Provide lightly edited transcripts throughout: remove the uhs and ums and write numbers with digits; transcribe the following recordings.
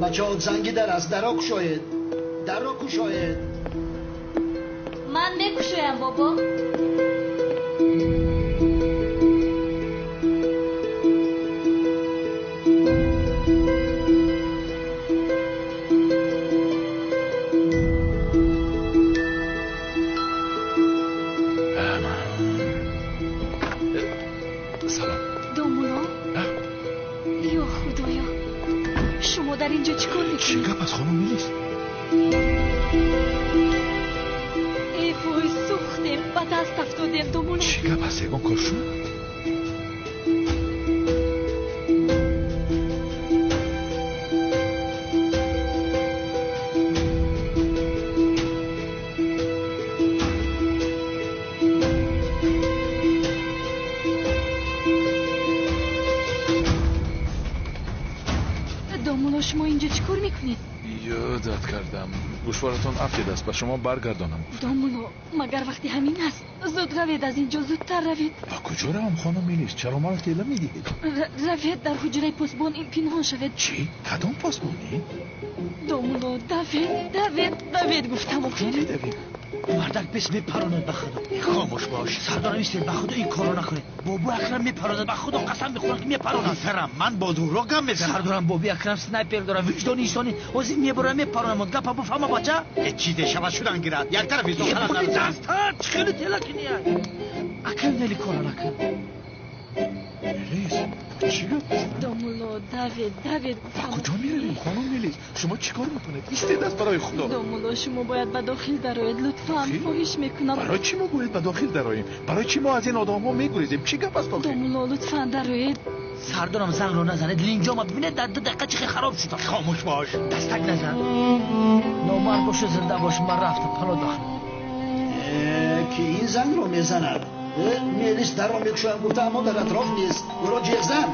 Бачаҳо занги дар аст, дарро кушоед, дарро кушоед. Ман мекушоям, бобо. Салом. Домулло? Ё Худоё, шумо дар инҷо чӣ кор мекунед? Чӣ гап аст, хонум Мелис? Эй вой, сӯхтем, ба даст афтодем, домулло. Чӣ гап аст, ягон кор шуд? Домулло, шумо инҷо чӣ кор мекунед? Ёдат кардам, гӯшворатон афтидааст, ба шумо баргардонам. Домулло, магар вақти ҳамин аст? Зуд равед аз инҷо, зудтар равед. Ба куҷо равам, хонум Мелис? Чаро маро тела медиҳед? Равед дар ҳуҷраи посбон пинҳон шавед. Чӣ? Кадом посбонӣ? Домулло, давед, давед, давед, гуфтам. Куҷо медавем? Мардак пес мепаронад, ба худо. Хомӯш бош. Сардорам, истед, ба худо ин корро накунед. Бобои Акрам мепаронад, ба худо қасам мехӯрам, ки мепаронад. Писарам, ман бо Зуҳро гап мезанам. Сардорам, бобои Акрам снайпер дорад, виҷдони инсонӣ. Ҳозир мебарам, мепаронам. Гапа буфаҳма, бача. Чизе шавад, шудан гирад. Як тарафи зохалат нарасад. Чӣ хеле тела киния? Акам, вели корро накун. Мелис, чӣ гап аст? Домулло, давед, давед, Ба гуфтам. куҷо меравем, хонум Мелис? Шумо чӣ кор мекунед? Истед аст, барои худо. Домулло, шумо бояд ба дохил дароед, лутфан, Дохил? хоҳиш мекунам. Барои чӣ мо бояд ба дохил дароем? Барои чӣ мо аз ин одамҳо мегурезем? Чӣ гап аст охир? Домулло, лутфан дароед. Сардорам, зангро назанед, линҷома бибинед, дар 2 дақиқа чӣ хел хароб шудам. Хомӯш бош. Дастак назан. Номард бошу, зинда бош, ман рафтам, паноҳ дохил. Ки ин зангро мезанад? Мелис дарро мекушоям гуфта, аммо дар атроф нест. Ӯро ҷеғ зан.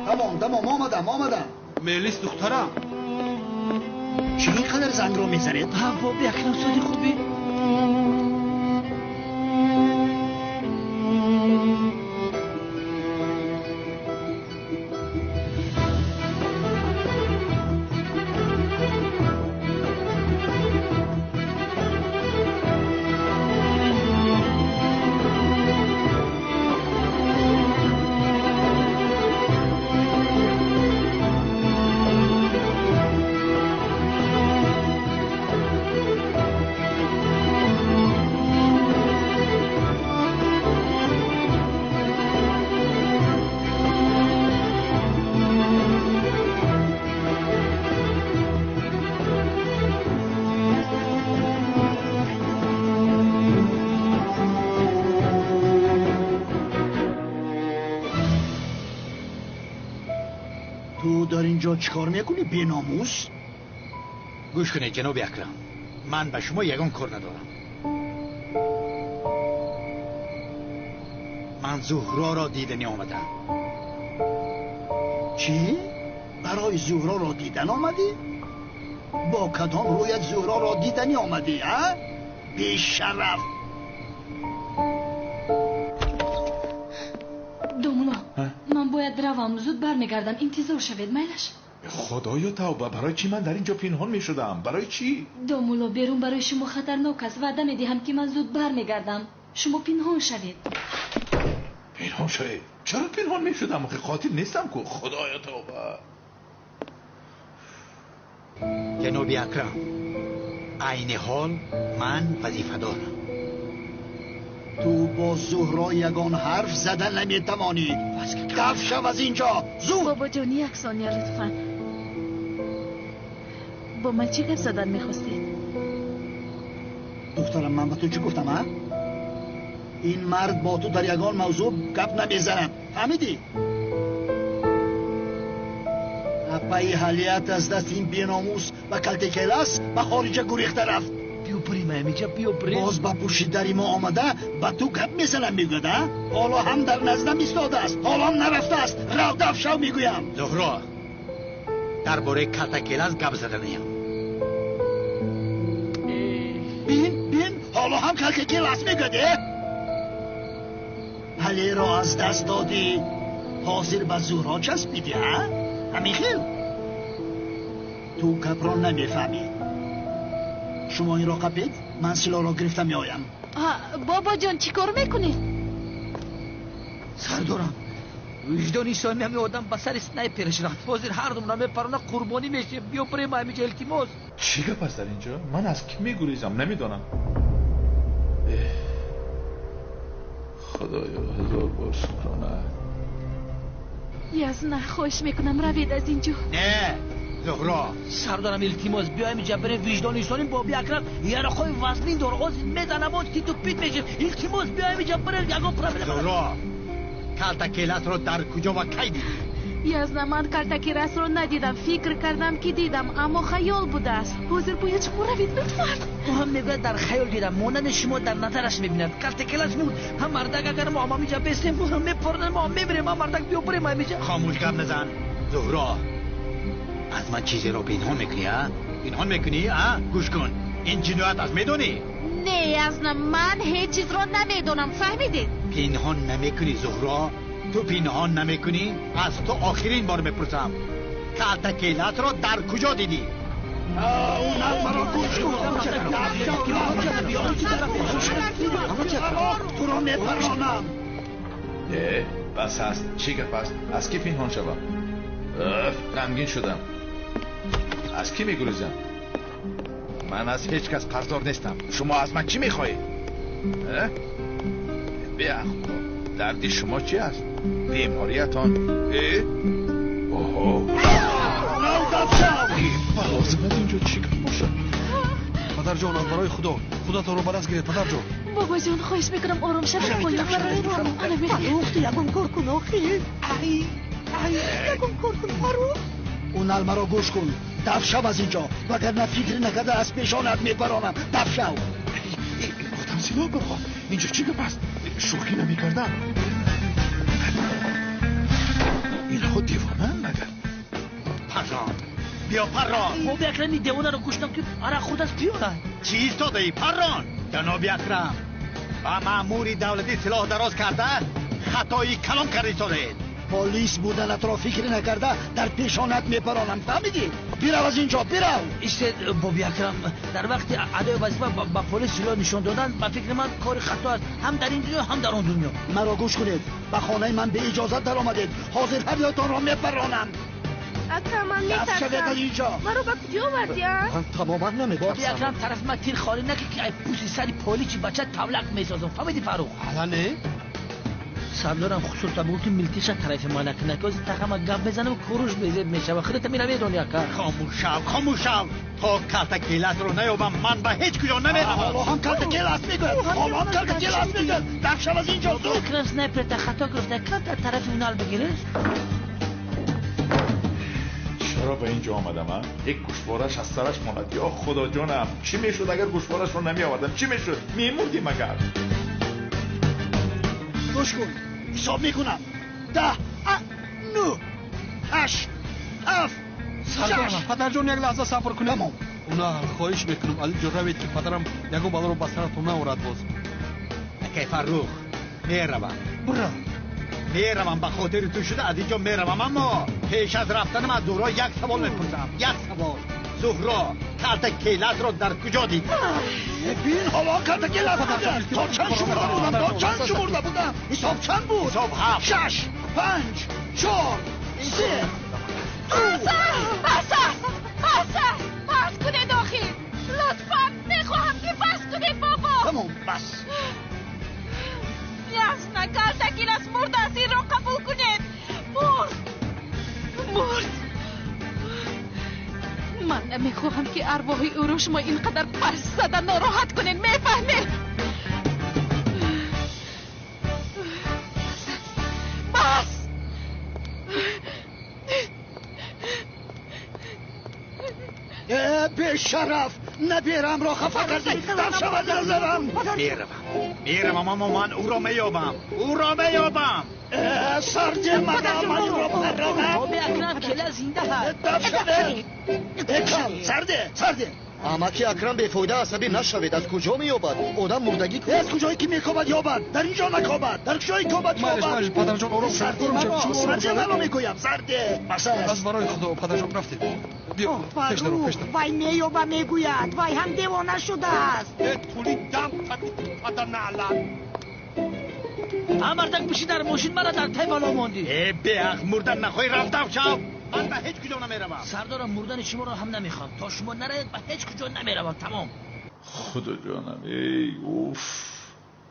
Тамом, тамом, омадам, омадам. Мелис, духтарам. Чӣ ин қадар зангро мезанед? Ҳа, боби Акрам, соди хубӣ? Ту дар инҷо чӣ кор мекунӣ, беномус? Гӯш кунед, ҷаноби Акрам, ман ба шумо ягон кор надорам. Ман Зуҳроро диданӣ омадам. Чӣ? Барои Зуҳроро дидан омадӣ? Бо кадом рӯят Зуҳроро диданӣ омадӣ, а? Бешараф! Домулло, ман бояд равам, зуд бармегардам, интизор шавед, майлаш? Худоё тавба, барои чӣ ман дар инҷо пинҳон мешудам? Барои чӣ? Домулло, берун барои шумо хатарнок аст. Ваъда медиҳам, ки ман зуд бармегардам. Шумо пинҳон шавед. Пинҳон шавед? Чаро пинҳон мешудам? Охи қотил нестам ку. Худоё тавба. Ҷаноби Акрам, айни ҳол ман вазифа дорам. Ту бо Зуҳро ягон ҳарф зада наметавонӣ. Даф шав аз инҷо, зуд! Бобоҷон, як сония лутфан. Бо ман чӣ гап задан мехостед? Духтарам, ман ба ту чӣ гуфтам, а? Ин мард бо ту дар ягон мавзӯъ гап намезанад. Фаҳмидӣ? Апаи ҳалият аз дасти ин беномус ва калтакелас ба хориҷа гурехта рафт. Биё бирем, ҳамиҷа, биё бирем. Боз ба пушти дари мо омада ба ту гап мезанам, мегӯяд, а? Ҳоло ҳам дар наздам истодааст, ҳоло ҳам нарафтааст. Рав, даф шав, мегӯям. Зуҳро, дар бораи калтакелас гап заданиям. Бин, бин, ҳоло ҳам калтакелас мегӯяд, э? Ҳалеро аз даст додӣ, ҳозир ба Зуҳро часпидӣ, а? Ҳамин хел? Ту гапро намефаҳмӣ. Шумо инро қапед, ман силоҳро гирифта меоям. Бобоҷон, чӣ кор мекунед? Сардорам, виҷдони инсони ҳамин одам ба сари снайпераш рафт. Ҳозир ҳар думона мепарона, қурбонӣ мешем. Биё бирем ҳаминҷа, илтимос. Чӣ гап аст дар инҷо? Ман аз кӣ мегурезам, намедонам. Худоё, ҳазор бор шукрона. Язна, хоҳиш мекунам, равед аз инҷо. Не, Зуҳро. Сардорам, илтимос, биё ҳаминҷа бирем. Виҷдони инсонӣ Боби Акрам ярақҳои вазнин дора, ҳозир мезанам, боз титу пит мешем. Илтимос, биё ҳаминҷа бирем, ягон проблема. Зуҳро, калтакеласро дар куҷо ва кай дидӣ? Язна, ман калтакеласро надидам. Фикр кардам, ки дидам, аммо хаёл будааст. Ҳозир бояд шумо равед, лутфан. Ӯ ҳам мегӯяд, дар хаёл дидам. Монанди шумо дар назараш мебинад. Калтакелас мурд. Ҳам мардак, агар мо ҳам ҳаминҷа бестем, моро мепаронанд, мо ҳам мемирем. Ҳам мардак, биё бирем ҳаминҷа. Хомӯш, гап назан. Зуҳро, аз ман чизеро пинҳон мекунӣ, а? Пинҳон мекунӣ, а? Гӯш кун, ин ҷиноят аст, медонӣ? Не, Язна, ман ҳеҷ чизро намедонам, фаҳмидед? Пинҳон намекунӣ, Зуҳро? Ту пинҳон намекунӣ? Аз ту охирин бор мепурсам, калтакелатро дар куҷо дидӣ? Маро гӯш кун, туро мепаронам. Э, бас аст. Чӣ гап аст? Аз кӣ пинҳон шавам? Ғамгин шудам. Аз кӣ мегурезам? Ман аз ҳеҷ кас қарздор нестам. Шумо аз ман чӣ мехоҳед? Беақлҳо, дарди шумо чӣ аст? Бемориятон. Оҳо, лозим аз инҷо чӣ гап бошад? Падарҷон, аз барои Худо худатонро ба даст гиред, падарҷон. Бобоҷон, хоҳиш мекунам, ором шавед. Фаррух, ту ягон кор кун, охир. Ягон кор кун, Фаррух. Унал, маро гӯш кун, даф шав аз инҷо, вагарна фикр накарда аз пешонат мепаронам. Даф шав. Одам силоҳ бихоҳ. Инҷо чӣ гап аст? Шӯхӣ намекардам. Инҳо девонаанд магар? Паррон, биё, паррон. Боби Акрам, ин девонаро куштам, ки арақ худ аз пиёла. Чӣ истодаӣ, паррон? Ҷаноби Акрам, ба маъмури давлатӣ силоҳ дароз карда, хатои калон карда истодаед. Полис буданатро фикр накарда дар пешонат мепаронам, фаҳмидӣ? Бирав аз инҷо, бирав. Истед, Боби Акрам, дар вақти адои вазифа ба полис силоҳ нишон додан, ба фикри ман, кори хато аст, ҳам дар ин дунё, ҳам дар он дунё. Маро гӯш кунед, ба хонаи ман беиҷозат даромадед, ҳозир ҳар мепаронам. Ака, ман Даф шавед аз инҷо. Маро ба куҷо овардӣ, а? Ман тамоман Боби наметарсам. Акрам, тарафи ман тир холӣ наки, ки ай пӯсти сари поличи бача тавлак месозам, фаҳмидӣ, Фаррух? Ҳала не. Сардорам, хусусан бигӯ, ки милтиша тарафи ма накунад, ки ҳозир тахама гап мезанам, куруш безеб мешава. Худата мира медонӣ, ака. Хомӯш шав, хомӯш шав. То калтакеласро наёбам, ман ба ҳеҷ куҷо намеравам. Ҳоло ҳам калтакелас мегӯяд, ҳоло ҳам калтакелас мегӯяд. Даф шав аз инҷо, зуд. Акрам, снайперта хато гирифта, камтар тарафи унал бигириш. Чаро ба инҷо омадам, а? Як гӯшвораш аз сараш монад. Ё Худоҷонам, чӣ мешуд, агар гӯшворашро намеовардам? Чӣ мешуд? Мемурдим агар. Гӯш кун, ҳисоб мекунам: 10, 9, 8, 7, 6. Падарҷон, як лаҳза сабр кунед. Тамом. Унал, хоҳиш мекунам, аз инҷо равед, ки падарам ягон балоро ба саратон наорад боз. Акай Фаррух, меравам. Бирав. Меравам, ба хотири ту шуда аз инҷо меравам, аммо пеш аз рафтанам аз Зуҳро як савол мепурсам, як савол. Зуҳро, калтакеласро дар куҷо дидӣ? Бин, ҳоло калтакелас мегӯяд. То чанд шумурда будам? То чанд шумурда будам? Ҳисоб чанд буд? Ҳисоб 7. 6, 5, 4, 3, 2. Бас аст, бас аст, бас кунед охир. Лутфан, мехоҳам, ки бас кунед, бобо. Тамом, бас. Ясна, калтакелас мурдааст, инро қабул кунед. Мурд, мурд. Ман намехоҳам, ки арвоҳи ӯро шумо ин қадар пас зада нороҳат кунед, мефаҳмед? Бас. Э, бешараф, наберамро хафа кардӣ. Даф шав аз назарам. Меравам, меравам, аммо ман ӯро меёбам, ӯро меёбам. Э, сарде мана, ман инро парронам. Боби Акрам, кела зинда ҳаст. Даф шавед. Э, кал сарде, сарде. Амаки Акрам, бефоида асабӣ нашавед. Аз куҷо меёбад? Одам мурдагӣ ку. Аз куҷое ки мекобад ёбад, дар ин ҷо накобад, дар куҷое кобад ёбад. Падарҷон, ором шавед. Сарде маро мегӯям, сарде. Бас аст. Аз барои Худо, падарҷон, рафтед. Биё, пеш даро, пеш даро. Вай меёба мегӯяд, вай ҳам девона шудааст. Э, тули дам табид, падар наалат. Мардак, биши дар мошин, мара дар тай бало мондӣ. Э, беақл, мурдан нахоҳӣ, рафтам шав. Ман ба ҳеҷ куҷо намеравам. Сардорам, мурдани шуморо ҳам намехоҳам. То шумо наравед, ба ҳеҷ куҷо намеравам. Тамом. Худо ҷонам, эй, уф,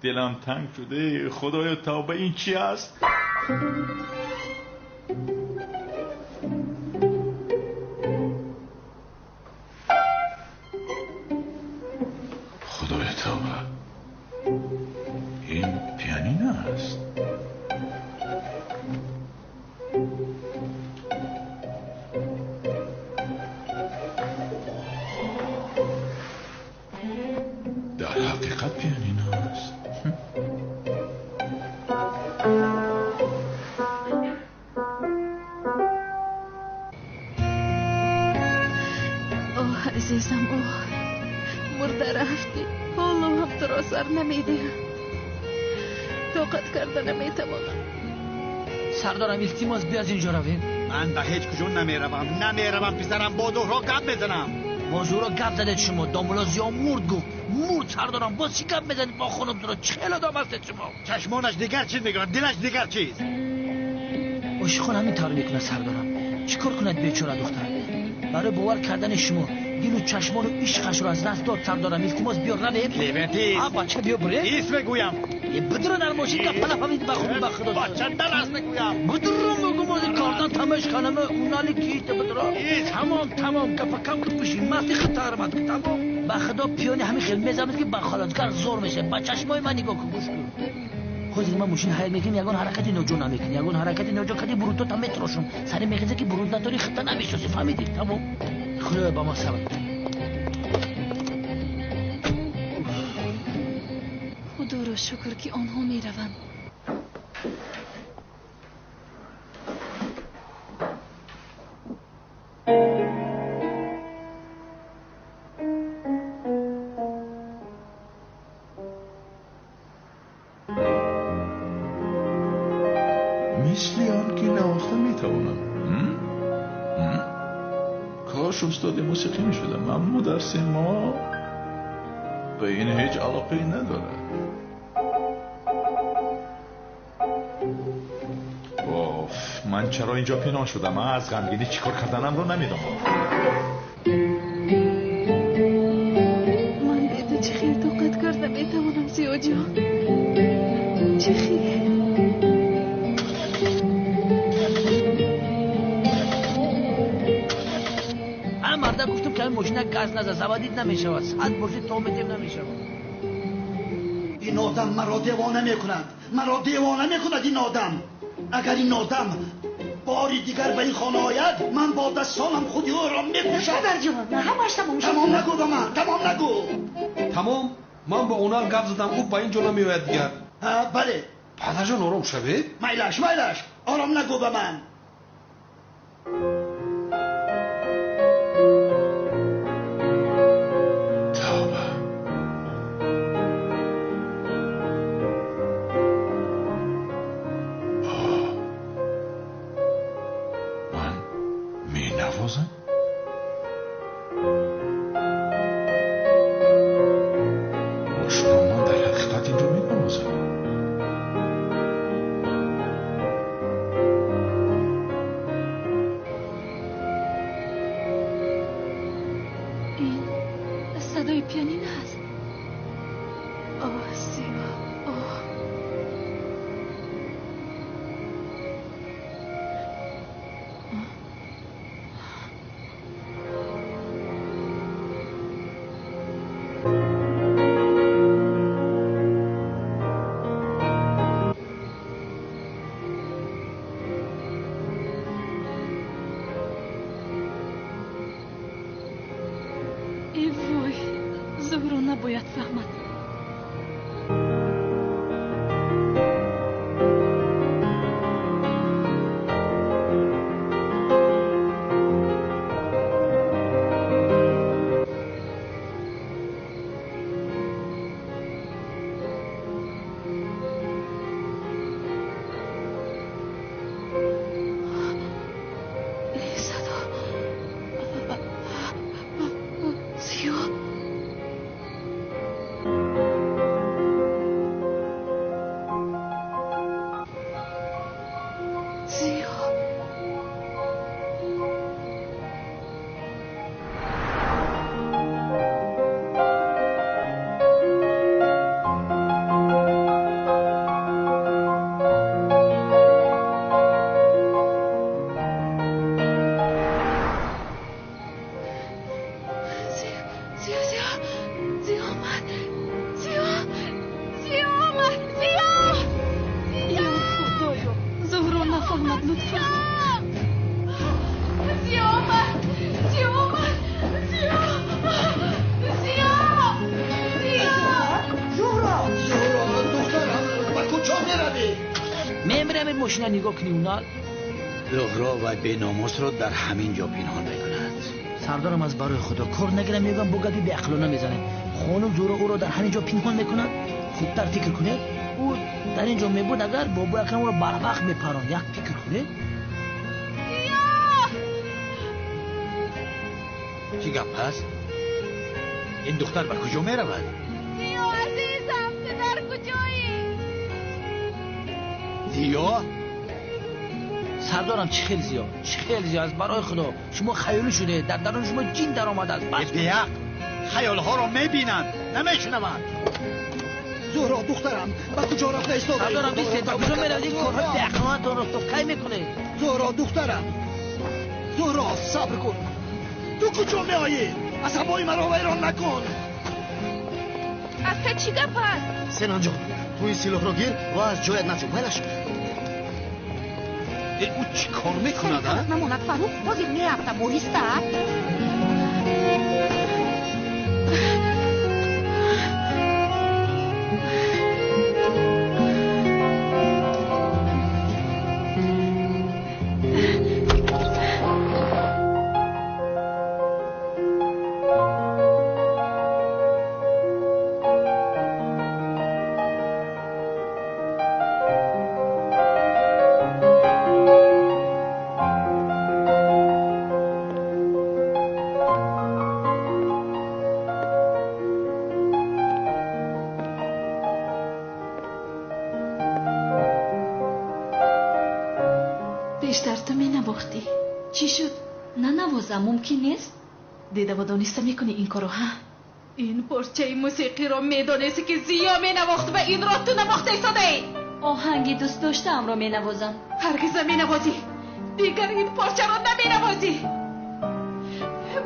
дилам танг шуд. Эй Худоё, тавба, ин чӣ аст? Худоё, тавба, ин пианино аст. Дар ҳақиқат пианино аст. Оҳ, азизам, оҳ, мурда рафтӣ, ҳоло ҳам туро сар намедиҳам. Тоқат карда наметавонам. Сардорам, илтимос, биё аз инҷо равем. Ман ба ҳеҷ куҷо намеравам, намеравам, писарам, бо Зуҳро гап мезанам. Бо Зуҳро гап задед шумо? Домулло Зиё мурд, гуфт мурд. Сардорам, боз чӣ гап мезанед бо хонум Зуҳро? Чӣ хел одам ҳастед шумо? Чашмонаш дигар чиз мегӯяд, дилаш дигар чиз. Ошиқон ҳамин тавр мекунад, сардорам. Чӣ кор кунад бечора духтар? Барои бовар кардани шумо дилу чашмону ишқашро аз даст дод. Сардорам, илтимос, биё равем. Левенти, а бача, биё бирем. Ис мегӯям. Бидро дар мошин, гап нафаҳмид ба худ, ба Худо. Бача, дарас мегӯям. Бидро мегӯм, ози кардан тамаш канама унали кита бидро. Тамом, тамом, гапа кам ки пуши масти худ тармад, тамом. Ба Худо, пиёни ҳамин хел мезанад, ки ба халосгар зор мешавад. Ба чашмои ман нигоҳ кун, гӯш кун. Ҳозир ман мошин ҳайр мекунем, ягон ҳаракати ноҷо намекунӣ. Ягон ҳаракати ноҷо кардӣ, бурутота метрошум. Сари мехеза, ки бурут надорӣ, худта намешносӣ, фаҳмидӣ? Тамом. Худоё, ба мо сабр. Худоро шукр, ки онҳо мераванд. Мисли он ки навохта метавонам. Кош устоди мусиқӣ мешудам, аммо дарси мо ба ин ҳеҷ алоқае надорад. Оф, ман чаро инҷо пинҳон шудам? Ман аз ғамгинӣ чӣ кор карданамро намедонам. Ман бе ту чӣ хел тоқат карда метавонам, Зиёҷон? Чӣ хел? Марда, гуфтам, ки ҳамин мошина газ наза, заводить намешавад. Сад боши то метем, намешавад. Ин одам маро девона мекунад, маро девона мекунад ин одам. Агар ин одам бори дигар ба ин хона ояд, ман бо дастонам худи ӯро мекушам. Падарҷон, ҳамаш тамом шуд. Тамом нагӯ ба ман, тамом нагӯ. Тамом, ман бо онар гап задам, ӯ ба ин ҷо намеояд дигар. Бале. Падарҷон, ором шавед. Майлаш, майлаш, ором нагӯ ба ман. Тавба. Ман менавозам? Ошно, ман дар ҳақиқат инҷо менавозам. Ин садои пианино аст. Оҳ, Зиё, оҳ. Эй вой, Зуҳро набояд фаҳмад. Мемирам ин мошина нигоҳ кунӣ унал. Зуҳро ва беномусро дар ҳамин ҷо пинҳон мекунад. Сардорам аз барои Худо кор нагирам, мегӯям бо гапи беақлона мезанед. Хонум Зуҳро ӯро дар ҳамин ҷо пинҳон мекунад. Хубтар фикр кунед. Ӯ дар ин ҷо мебуд, агар бобои Акрам ӯро барвақт мепаронд. Як фикр кунед. Чӣ гап аст? Ин духтар ба куҷо меравад? Зиё азизам, ту дар куҷоӣ? Зиё? Сардорам чӣ хел зиё, чӣ хел зиё, аз барои Худо шумо хаёлӣ шуде, дар даруни шумо ҷин даромадааст. Беақл хаёлҳоро мебинанд, намешунаванд. Зуҳро духтарам, ба куҷо рафта истодаӣ? Сардорам бистед, ба куҷо меравед? Ин корҳои беақлонатонро то кай мекунед? Зуҳро духтарам, Зуҳро сабр кун. Ту куҷо меоӣ? Асабои маро вайрон накун. Ака чӣ гап аст? Сенонҷон, ту ин силоҳро гир ва аз ҷоят наҷӯ. Майлаш. Ӯ чӣ кор мекунад? Намонад Фаррух, ҳозир меафтам, оҳиста. Бештар ту менавохтӣ. Чӣ шуд? Нанавозам мумкин нест? Дида ва дониста мекунӣ ин корро, ҳа? Ин порчаи мусиқиро медонисти, ки Зиё менавохт ва инро ту навохта истодаӣ. Оҳанги дӯст доштаамро менавозам. Ҳаргиз наменавозӣ. Дигар ин порчаро наменавозӣ.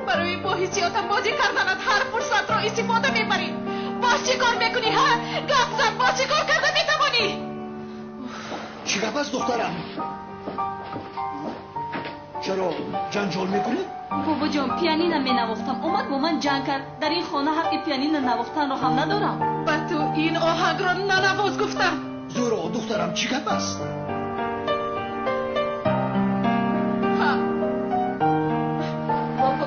Барои бо ҳиссиётам бозӣ карданат ҳар фурсатро истифода мебарӣ. Боз чӣ кор мекунӣ, ҳа? Гап зан, боз чӣ кор карда метавонӣ? Чӣ гап аст, духтарам? Чаро ҷанҷол мекунед? Бобоҷон, пианино менавохтам. Омад бо ман ҷанг кард. Дар ин хона ҳаққи пианино навохтанро ҳам надорам. Ба ту ин оҳангро нанавоз гуфтам. Зуҳро духтарам, чӣ гап аст? Ҳа, бобо,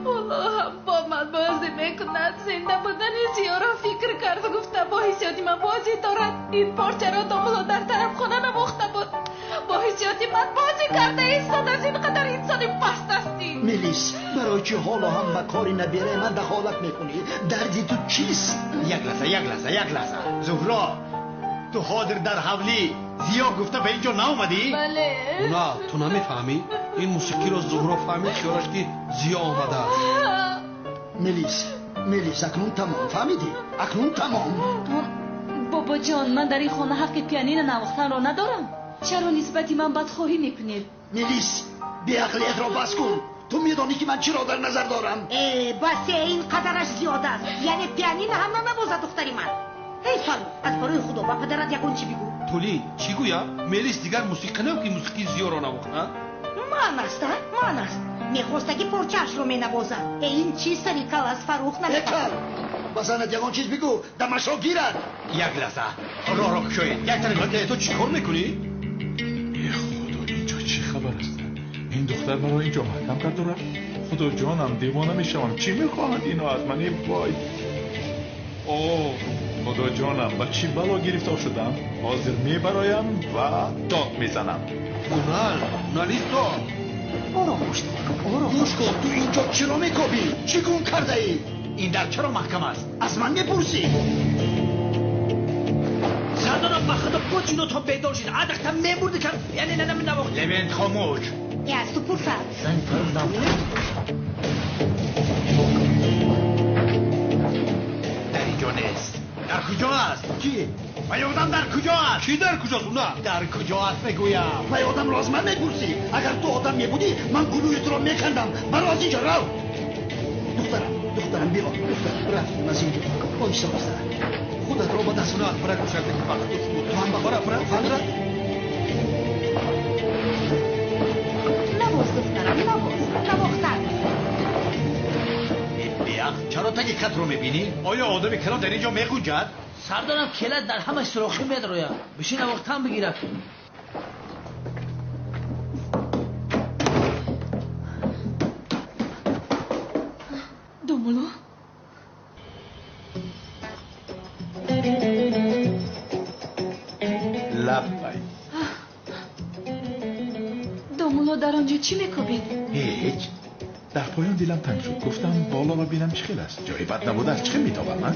ҳоло ҳам бо ман бозӣ мекунад. Зинда будани Зиёро фикр кард, гуфта бо ҳиссиёти ман бозӣ дорад. Ин порчаро домуло дар тарафхона навохта буд. Бо ҳиссиёти ман бозӣ карда истодааст. Ин қадар инсони паст ҳастӣ. Мелис, барои чӣ ҳоло ҳам ба кори набираи ман дахолат мекунӣ? Дарди ту чист? Як лаҳза, як лаҳза, як лаҳза. Зуҳро, ту ҳозир дар ҳавлӣ Зиё гуфта ба ин ҷо наомадӣ? Бале. На, ту намефаҳмӣ? Ин мусиқиро Зуҳро фаҳмид, хиёлаш ки Зиё омадааст. Мелис, Мелис, акнун тамом, фаҳмидӣ? Акнун тамом. Бобоҷон, ман дар ин хона ҳаққи пианино навохтанро надорам. Чаро нисбати ман бадхоҳӣ мекунед? Мелис, беақлиятро бас кун. Ту медонӣ, ки ман чиро дар назар дорам. Э, басе, ин қадараш зиёд аст. Яъне пианино ҳам нанавозад духтари ман. Эй Фаррух, аз барои Худо ба падарат ягон чӣ бигӯ. Тулин, чӣ гӯям? Мелис дигар мусиқӣ не, ки мусиқии Зиёро навохт, ҳа? Ман аст, а? Ман аст. Мехостаги порчаашро менавозад. Э, ин чӣ сари кал аст, Фаррух, Э, кал, ба занат ягон чиз бигӯ, дамашро гирад. Як лаҳза, роҳро кушоед. Як тараф. Ту чӣ кор мекунӣ? Э Худо, инҷо чӣ хабар аст? Ин духтар маро инҷо маҳкам карду рафт. Худо ҷонам, девона мешавам. Чӣ мехоҳад ино аз ман? Э вой! О, Худо ҷонам, ба чӣ бало гирифтор шудам? Ҳозир мебароям ва дод мезанам. Унал, уналисто. Ором бош, ором. Гӯш кун, ту инҷо чиро мекобӣ? Чӣ гум кардаӣ? Ин дар чаро маҳкам аст? Аз ман мепурсӣ? Сардорам, ба Худо бо то бедор шид. Адахта мебурди кам пианино наменавохт. Левент, хомӯш. Э, аз ту пурсад. Занг Фаррух навохт. Дар инҷо нест. Дар куҷо аст? Кӣ? Вай одам дар куҷо аст? Кӣ дар куҷост, Унал? Дар куҷо аст, мегӯям. Вай одамро аз ман мепурсӣ? Агар ту одам мебудӣ, ман гулӯи туро мекандам. Баро аз инҷо, рав. Духтарам, духтарам, биё, духтарам, рафтем аз инҷо. Оҳиста, оҳиста. Худатро ба даст. Унал, бара гӯшак, фақат ту. Ту ҳам ба Бара, бара, бара. Навоз, духтарам, навоз. Навохтан. Э, беақл, чаро таги катро мебинӣ? Оё одами калон дар ин ҷо мегунҷад? Сардорам келат дар ҳама сӯрохӣ медрояд. Бишин навохтан бигирад. Домулло? Лаббай. Домулло дар он ҷо чӣ мекобед? Ҳеҷ. Дар поён дилам танг шуд. Гуфтам болоро бинам чӣ хел аст. Ҷои бад набудааст, чӣ хел метобам, а?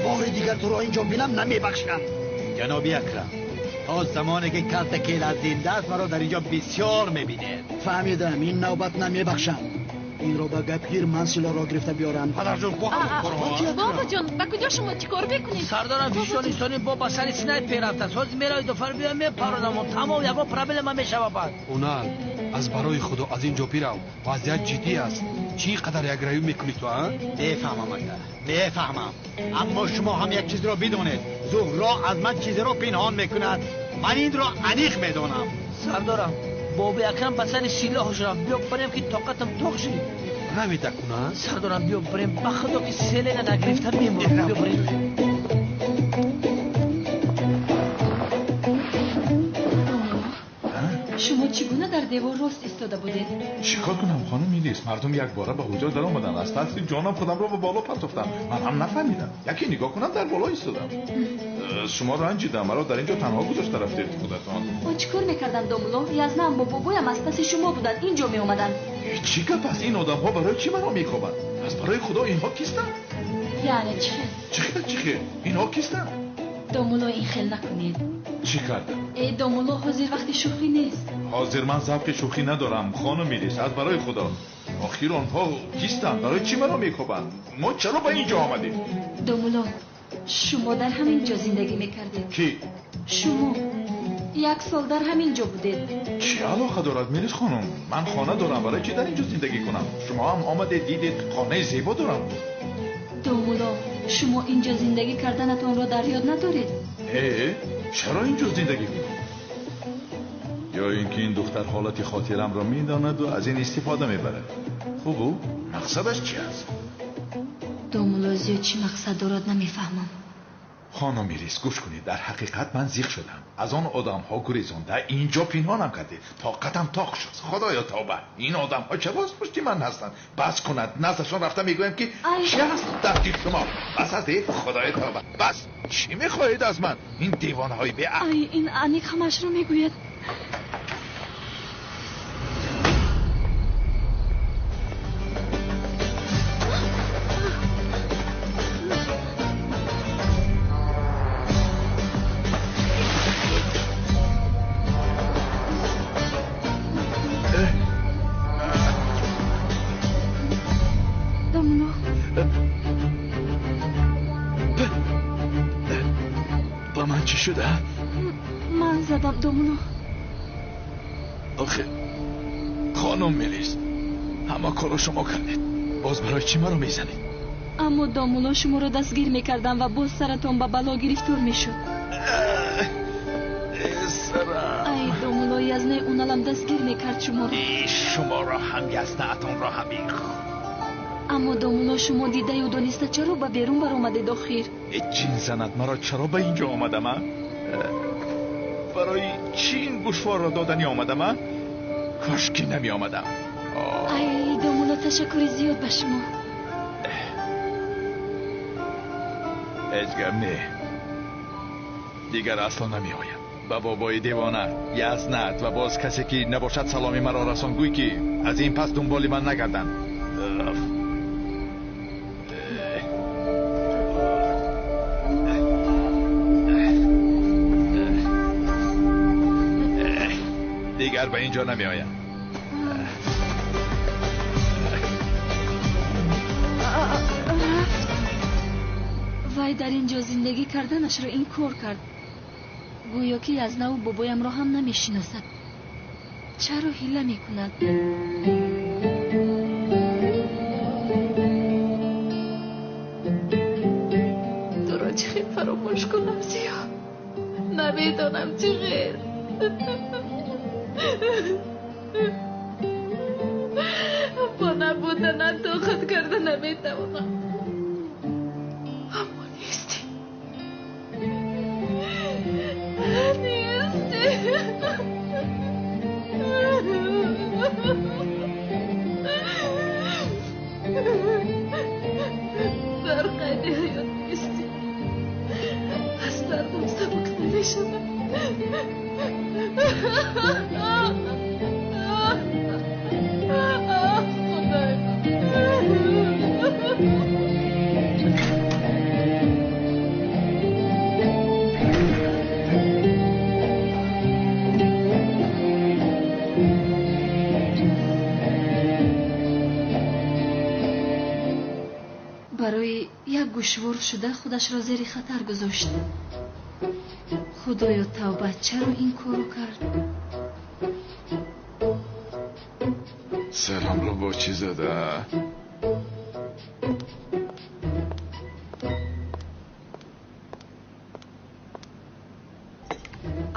Бори дигар туро инҷо бинам намебахшам. Ҷаноби Акрам, то замоне ки калта келат зинда аст, маро дар инҷо бисёр мебинед. Фаҳмидам, ин навбат намебахшам. Инро ба гап гир, ман силоҳро гирифта биёрам. Падарҷон, бо ҳамон корҳо. Бобоҷон, ба куҷо шумо чӣ кор мекунед? Сардорам фишони сони бо ба сари снайпер рафтааст. Ҳозир меравед дофар биёям мепаронам. Тамом, ягон проблема мешава баъд. Унал, аз барои Худо аз ин ҷо бирав. Вазъият ҷиддӣ аст. Чӣ қадар якравӣ мекунӣ ту, а? Мефаҳмам, ака, мефаҳмам. Аммо шумо ҳам як чизро бидонед. Зуҳро аз ман чизеро пинҳон мекунад. Ман инро аниқ медонам. Сардорам, боби Акрам ба сари силоҳаш рафт. Биё барем ки тоқатам тоқ шид. Равед акуна? Сардорам, биё барем. Ба Худо ки селена нагирифта мемонам. Биё барем. Шумо чӣ гуна дар девор рост истода будед? Чӣ кор кунам, хонум Милис? Мардум якбора ба ҳуҷра даромаданд. Аз тарси ҷонам худамро ба боло партофтам. Ман ҳам нафаҳмидам. Яке нигоҳ кунам, дар боло истодам. Шумо ранҷидам, маро дар инҷо танҳо гузошта рафтед худатон. О, чӣ кор мекардам, домулло? Язнаам бо бобоям аз паси шумо буданд, инҷо меомаданд. Чӣ гап аст? Ин одамҳо барои чӣ маро мекобанд? Аз барои Худо инҳо кистанд? Яъне чӣ хел? Чӣ хел, чӣ хел? Инҳо кистанд? Домулло, ин хел накунед. Чӣ кардам? Э, домулло, ҳозир вақти шӯхӣ нест. Ҳозир ман завқи шӯхӣ надорам, хонум Милис, аз барои Худо. Охир онҳо кистанд? Барои чӣ маро мекобанд? Мо чаро ба инҷо омадем? Домулло, шумо дар ҳамин ҷо зиндагӣ мекардед. Кӣ? Шумо як сол дар ҳамин ҷо будед. Чӣ алоқа дорад, Милис хонум? Ман хона дорам, барои чӣ дар инҷо зиндагӣ кунам? Шумо ҳам омадед, дидед, хонаи зебо дорам. Домулло, шумо инҷо зиндагӣ карданатонро дар ёд надоред? Э, чаро инҷо зиндагӣ кунам? Ё ин ки ин духтар ҳолати хотирамро медонаду аз ин истифода мебарад. Хуб, ӯ мақсадаш чӣ аст? Домулло, зиёд чӣ мақсад дорад намефаҳмам. Хонум Милис, гӯш кунед, дар ҳақиқат ман зиқ шудам. Аз он одамҳо гурезонда инҷо пинҳонам кардед. Тоқатам тоқ шуд. Худоё тавба, ин одамҳо чаро аз пушти ман ҳастанд? Бас кунад, наздашон рафта мегӯям ки чӣ ҳаст дар дил шумо? Бас аст, э, худоё тавба. Бас, чӣ мехоҳед аз ман? Ин девонаҳои беақл. Ай, ин аниқ ҳамашро мегӯяд. Ба ман чӣ шуда? Ман задам, домулло. Охир, хонум Милис, ҳама корро шумо кардед. Боз барои чӣ маро мезанед? Аммо домулло, шуморо дастгир мекардам ва боз саратон ба бало гирифтор мешуд. Сарам. Ай, домулло, язнаи уналам дастгир мекард шуморо. Шуморо ҳам, язнаатонро ҳам. Аммо домулло, шумо дидаю дониста чаро ба берун баромадед охир? Чин занад маро, чаро ба инҷо омадам, а? Барои чӣ ин гӯшворро додани омадам, а? Кошки намеомадам. Ай, домулло, ташаккури зиёд ба шумо. Ҳеҷ гап не, дигар асло намеоям. Ба бобои девона, язнат ва боз касе ки набошад саломи маро расон, гӯй ки аз ин пас дунболи ман нагарданд. Дигар ба инҷо намеоям. Рафт. Вай дар ин ҷо зиндагӣ карданашро инкор кард. Гӯё ки язнаву бобоямро ҳам намешиносад. Чаро ҳила мекунад? Туро чӣ хел фаромӯш кунам, Зиё? Намедонам чӣ хел. Бо набуд монданат тоқат карда наметавонам. Аммо нестӣ. Нестӣ. Дар қайди ҳаёт нестӣ. Аз дардам сабук намешавам. Худои ман. Барои як гӯшвор шуда худашро зери хатар гузошт. Худоё тавба, чаро ин корро кард? Сарамро бо чӣ зада?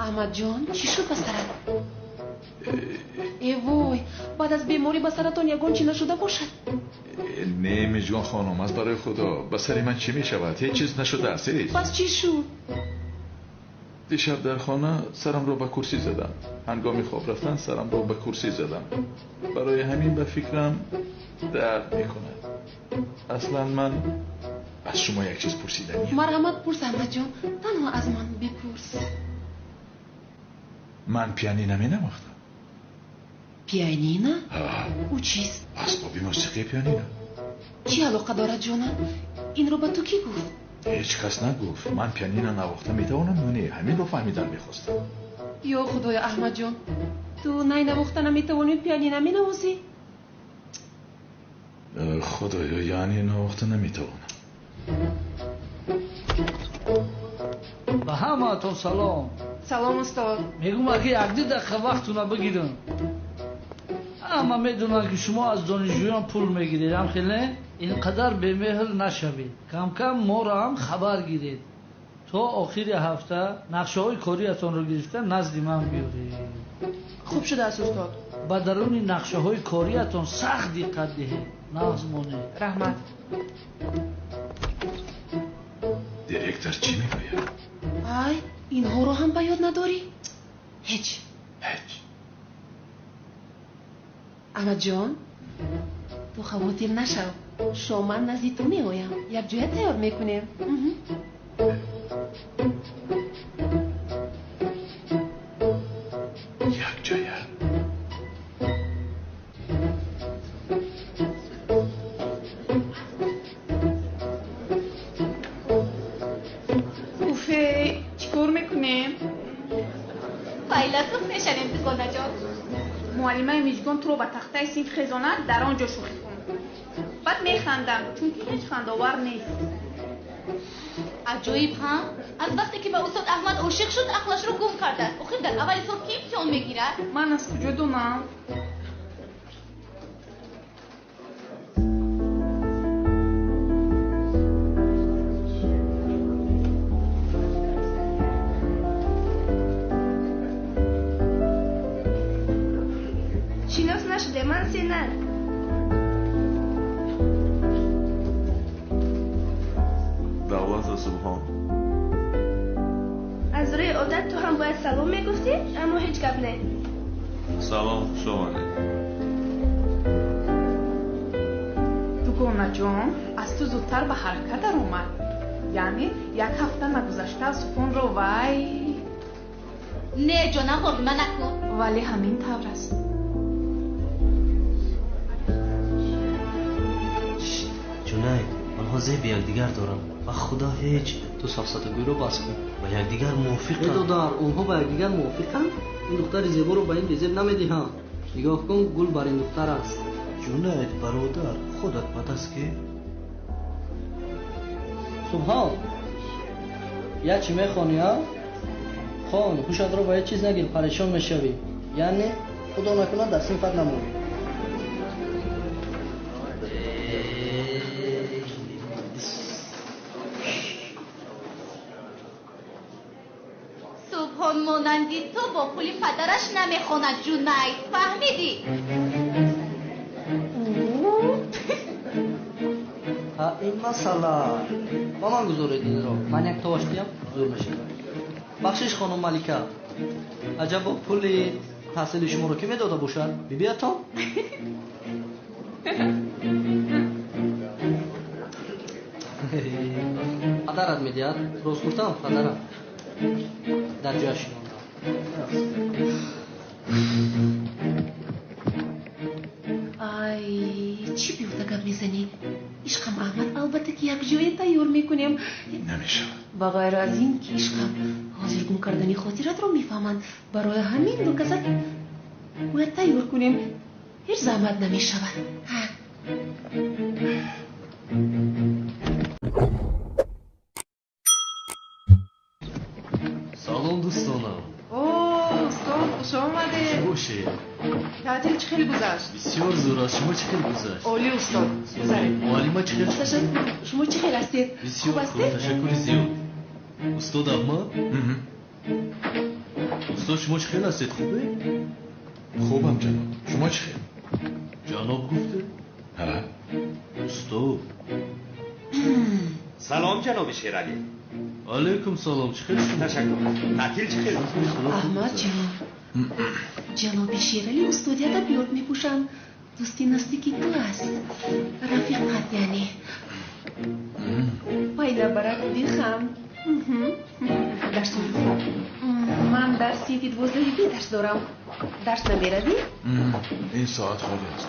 Аҳмадҷон, чӣ шуд ба сарат? Э вой, баъд аз беморӣ ба саратон ягон чӣ нашуда бошад? Не, Мижгон хонум, аз барои Худо, ба сари ман чӣ мешавад? Ҳеҷ чиз нашудааст, ҳеҷ. Пас чӣ шуд? Дишаб дар хона сарамро ба курсӣ задам. Ҳангоми хоб рафтан сарамро ба курсӣ задам. Барои ҳамин ба фикрам дард мекунад. Аслан ман аз шумо як чиз пурсиданиям. Марҳамат, пурс, Аҳмадҷон, танҳо аз ман бипурс. Ман пианино менавохтам. Пианино? Ҳа. Ӯ чист? Асбоби мусиқии пианино. Чӣ алоқа дорад, ҷонам? Инро ба ту кӣ гуфт? Ҳеҷ кас нагуфт. Ман пианино навохта метавонам ё не? Ҳаминро фаҳмидан мехостам. Ё Худоё, Аҳмадҷон, ту най навохта наметавонӣ, пианино менавозӣ? Худоё, яъне навохта наметавонам. Ба ҳамаатон салом. Салом, устод. Мегӯм, аки якду дақиқа вақтуна бигирам. Ҳама медонанд, ки шумо аз донишҷӯён пул мегиред, ҳам хеле? Ин қадар бемеҳр нашавед. Кам-кам моро ҳам хабар гиред. То охири ҳафта нақшаҳои кориятонро гирифта назди ман биёред. Хуб шудааст, устод. Ба даруни нақшаҳои кориятон сахт диққат диҳед. Нағз монед. Раҳмат. Директор чӣ мегӯяд? Ай, инҳоро ҳам ба ёд надорӣ? Ҳеҷ. Ҳеҷ. Аҳмадҷон, ту хавотир нашав. Шоман назди ту меоям. Якҷоя тайёр мекунем. Якҷоя. Уфе, чӣ кор мекунем? Файласуф мешавем, дугонаҷон. Муаллимаи Мижгон туро ба тахтаи синф хезонад, дар он ҷо шӯхӣ кун. Баъд механдам, чунки ҳеҷ хандовар нест. Аҷоиб, ҳа? Аз вақте ки ба устод Аҳмад ошиқ шуд, ақлашро гум кардааст. Охир дар аввали сол ки имтиҳон мегирад? Ман аз куҷо донам? Шинос нашуде, ман Сенар. Давлата Субҳон. Аз рӯи одат ту ҳам бояд салом мегуфтӣ, аммо ҳеҷ гап не. Салом, хуш омадед. Дугонаҷон, аз ту зудтар ба ҳаракат даромад. Яъне як ҳафта нагузашта Субҳонро вай. Не, ҷонам, воҳима накун. Вале ҳамин тавр аст. Ҷунайд, онҳо зеби якдигар доранд. Ба Худо ҳеҷ. Ту сафсатагӯйро бас кун. Ба якдигар мувофиқанд. Э додар, онҳо ба якдигар мувофиқанд? Ин духтари зеборо ба ин безеб намедиҳам. Нигоҳ кун, гул бар ин духтар аст. Ҷунайд, бародар, худат ба даст гир. Субҳон, як чӣ мехонӣ, а? Хон, ҳушатро ба ҳеҷ чиз нагир, парешон мешавӣ. Яъне, худо накунад дар синфат намонӣ. Субҳон монанди ту бо пули падараш намехонад, Ҷунайд. Фаҳмидӣ? Ин масъала. Ба ман гузоред инро. Ман як товаш диям, зур мешавад. Бахшиш, хонум Малика. Аҷабо пули таҳсили шуморо ки медода бошад? Бибиятон? Падарат медиҳад? Рост гуфтам, падарам. Дар ҷояш шинондам. Ай, чӣ беҳуда гап мезанӣ? Ишқам Аҳмад, албатта ки якҷоя тайёр мекунем. Намешавад. Ба ғайр аз ин ки ишқам ҳозир гум кардани хотиратро мефаҳманд. Барои ҳамин ду каса бояд тайёр кунем. Ҳеҷ заҳмат намешавад. Салом дӯстонам. О, устод, хуш омадед. Чӣ бошед? Таътил чӣ хел гузашт? Бисёр зур аст. Шумо чӣ хел гузашт? Олӣ, устод. Гузаред. Муаллима чӣ хел? Ташаккур. Шумо чӣ хел ҳастед? Бисёр хуб, ташаккури зиёд. Устод Аҳмад? Устод, шумо чӣ хел ҳастед? Хубе? Хубам, ҷаноб. Шумо чӣ хел? Ҷаноб гуфте? Ҳа. Устод. Салом, ҷаноби Шералӣ. Алейкум салом. Чӣ хел шумо? Ташаккур. Таътил чӣ хел? Аҳмад ҷон, ҷаноби Шералӣ устоди адабиёт мепӯшанд. Дӯсти наздики ту аст. Рафиқат яъне. Пайда барак бихам. Дарсҳои хуб. Ман дар синфи 12 Б дарс дорам. Дарс намеравӣ? Ин соат холӣ аст.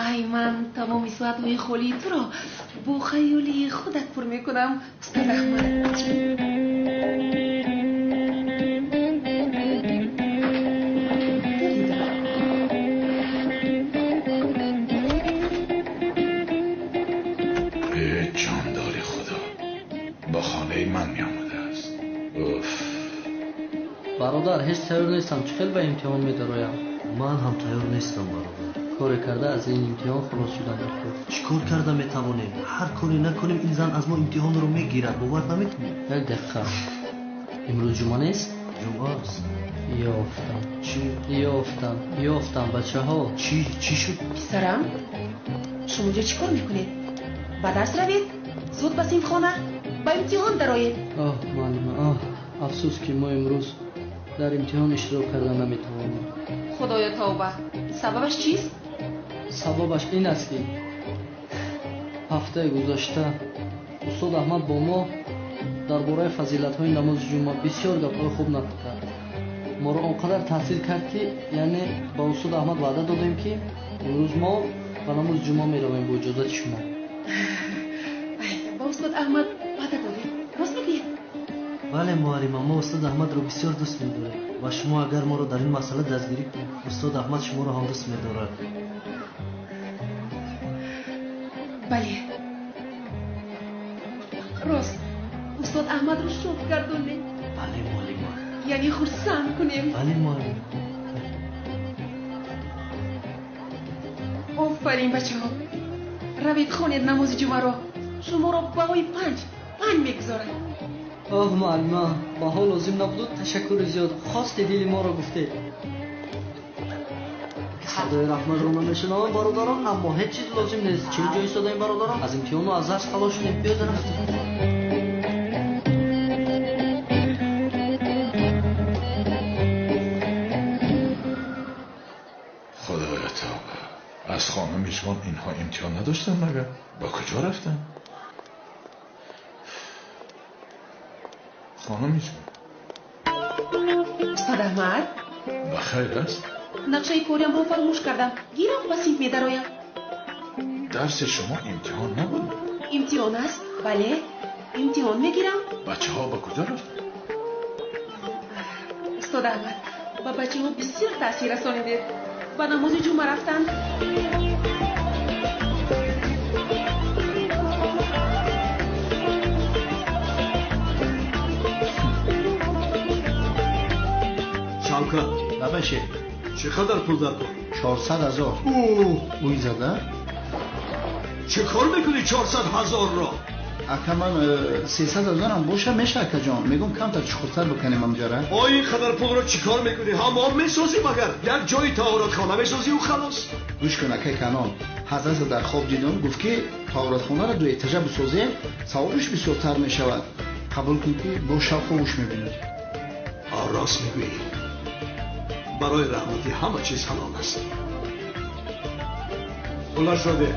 Ай, ман тамоми соатҳои холии туро бо хаёли худат пур мекунам, устод Аҳмад. Э, ҷондори Худо, ба хонаи ман меомадааст. Уф. Бародар, ҳеҷ тайёр нестам. Чӣ хел ба имтиҳон медароям? Ман ҳам тайёр нестам, бародар. Коре карда аз ин имтиҳон халос шудан дар кор. Чӣ кор карда метавонем? Ҳар коре накунем, ин зан аз мо имтиҳонро мегирад. Бовар намекунем? Як дақиқа. Имрӯз ҷумъа нест? Ҷумъа аст. Ёфтам. Чӣ? Ёфтам, ёфтам, бачаҳо. Чӣ? Чӣ шуд? Писарам, шумо инҷо чӣ кор мекунед? Ба дарс равед, зуд ба синфхона, ба имтиҳон дароед. Оҳ, муаллима, оҳ, афсӯс ки мо имрӯз дар имтиҳон иштирок карда наметавонем. Худоё тавба. Сабабаш чист? Сабабаш ин аст ки ҳафтаи гузашта устод Аҳмад бо мо дар бораи фазилатҳои намози ҷумъа бисёр гапҳои хуб нақл кард. Моро он қадар таъсир кард ки яъне ба устод Аҳмад ваъда додем ки имрӯз мо ба намози ҷумъа меравем бо иҷозати шумо. Ба устод Аҳмад ваъда додем. Рост мегӯед? Бале, муаллима, мо устод Аҳмадро бисёр дӯст медорем ва шумо агар моро дар ин масъала дастгирӣ кунед, устод Аҳмад шуморо ҳам дӯст медорад. Бале, рост. Устод Аҳмадро шод гардонем. Бале, муаллима. Яъне хурсанд кунем. Бале, муаллима. Офарин, бачаҳо. Равед хонед намози ҷумъаро. Шуморо баҳои 5 5 мегузорам. Оҳ, муаллима, баҳо лозим набуду ташаккури зиёд. Хости дили моро гуфтед. Садои раҳматро намешунавам, бародарон, аммо ҳеҷ чиз лозим нест. Чӣ ҷо истодаем, бародарон? Аз имтиҳону аз дарс халос шудем. Биёед рафтем. Худоё тавба. Аз хонум Мижгон инҳо имтиҳон надоштанд магар? Ба куҷо рафтанд? Хонум Мижгон. Устод Аҳмад? Ба хайр аст? Нақшаи кориамро фаромӯш кардам. Гирам ба синф медароям. Дарси шумо имтиҳон набуд? Имтиҳон аст, бале. Имтиҳон мегирам. Бачаҳо ба куҷо рафтанд? Устод Аҳмад, ба бачаҳо бисёр таъсир расонидед. Ба намози ҷумъа рафтанд. Шавкат, Лабаше. Чӣ қадар пул дар кор? 400 000. Ӯ, Уй зада? Чӣ кор мекунӣ 400 000-ро? Ака ман 300 ҳазорам боша меша акаҷон. Мегӯм камтар чуқуртар бикунем амҷара. Ой, ин қадар пулро чӣ кор мекунӣ? Ҳамом месозӣ магар? Як ҷои таҳоратхона месозӣ ю халос. Гӯш кун акай Канон. Ҳазрата дар хоб дидам, гуфт ки таҳоратхонаро ду этажа бисозем, савобиш бисёртар мешавад. Қабул кун ки бо шавқу гӯш мебинед. Рост мегӯӣ. Барои раҳматӣ ҳама чиз ҳалол аст. Пулашро деҳ.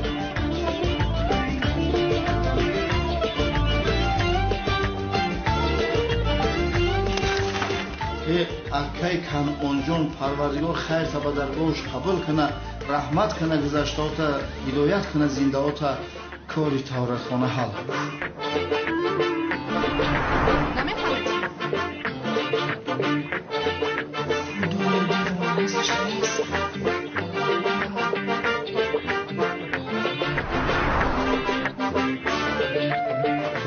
Акай Канонҷон, Парвардигор хайр таба даргоҳш қабул кана, раҳмат кана гузаштаота, ҳидоят кана зиндаота, кори таҳоратхона ҳал.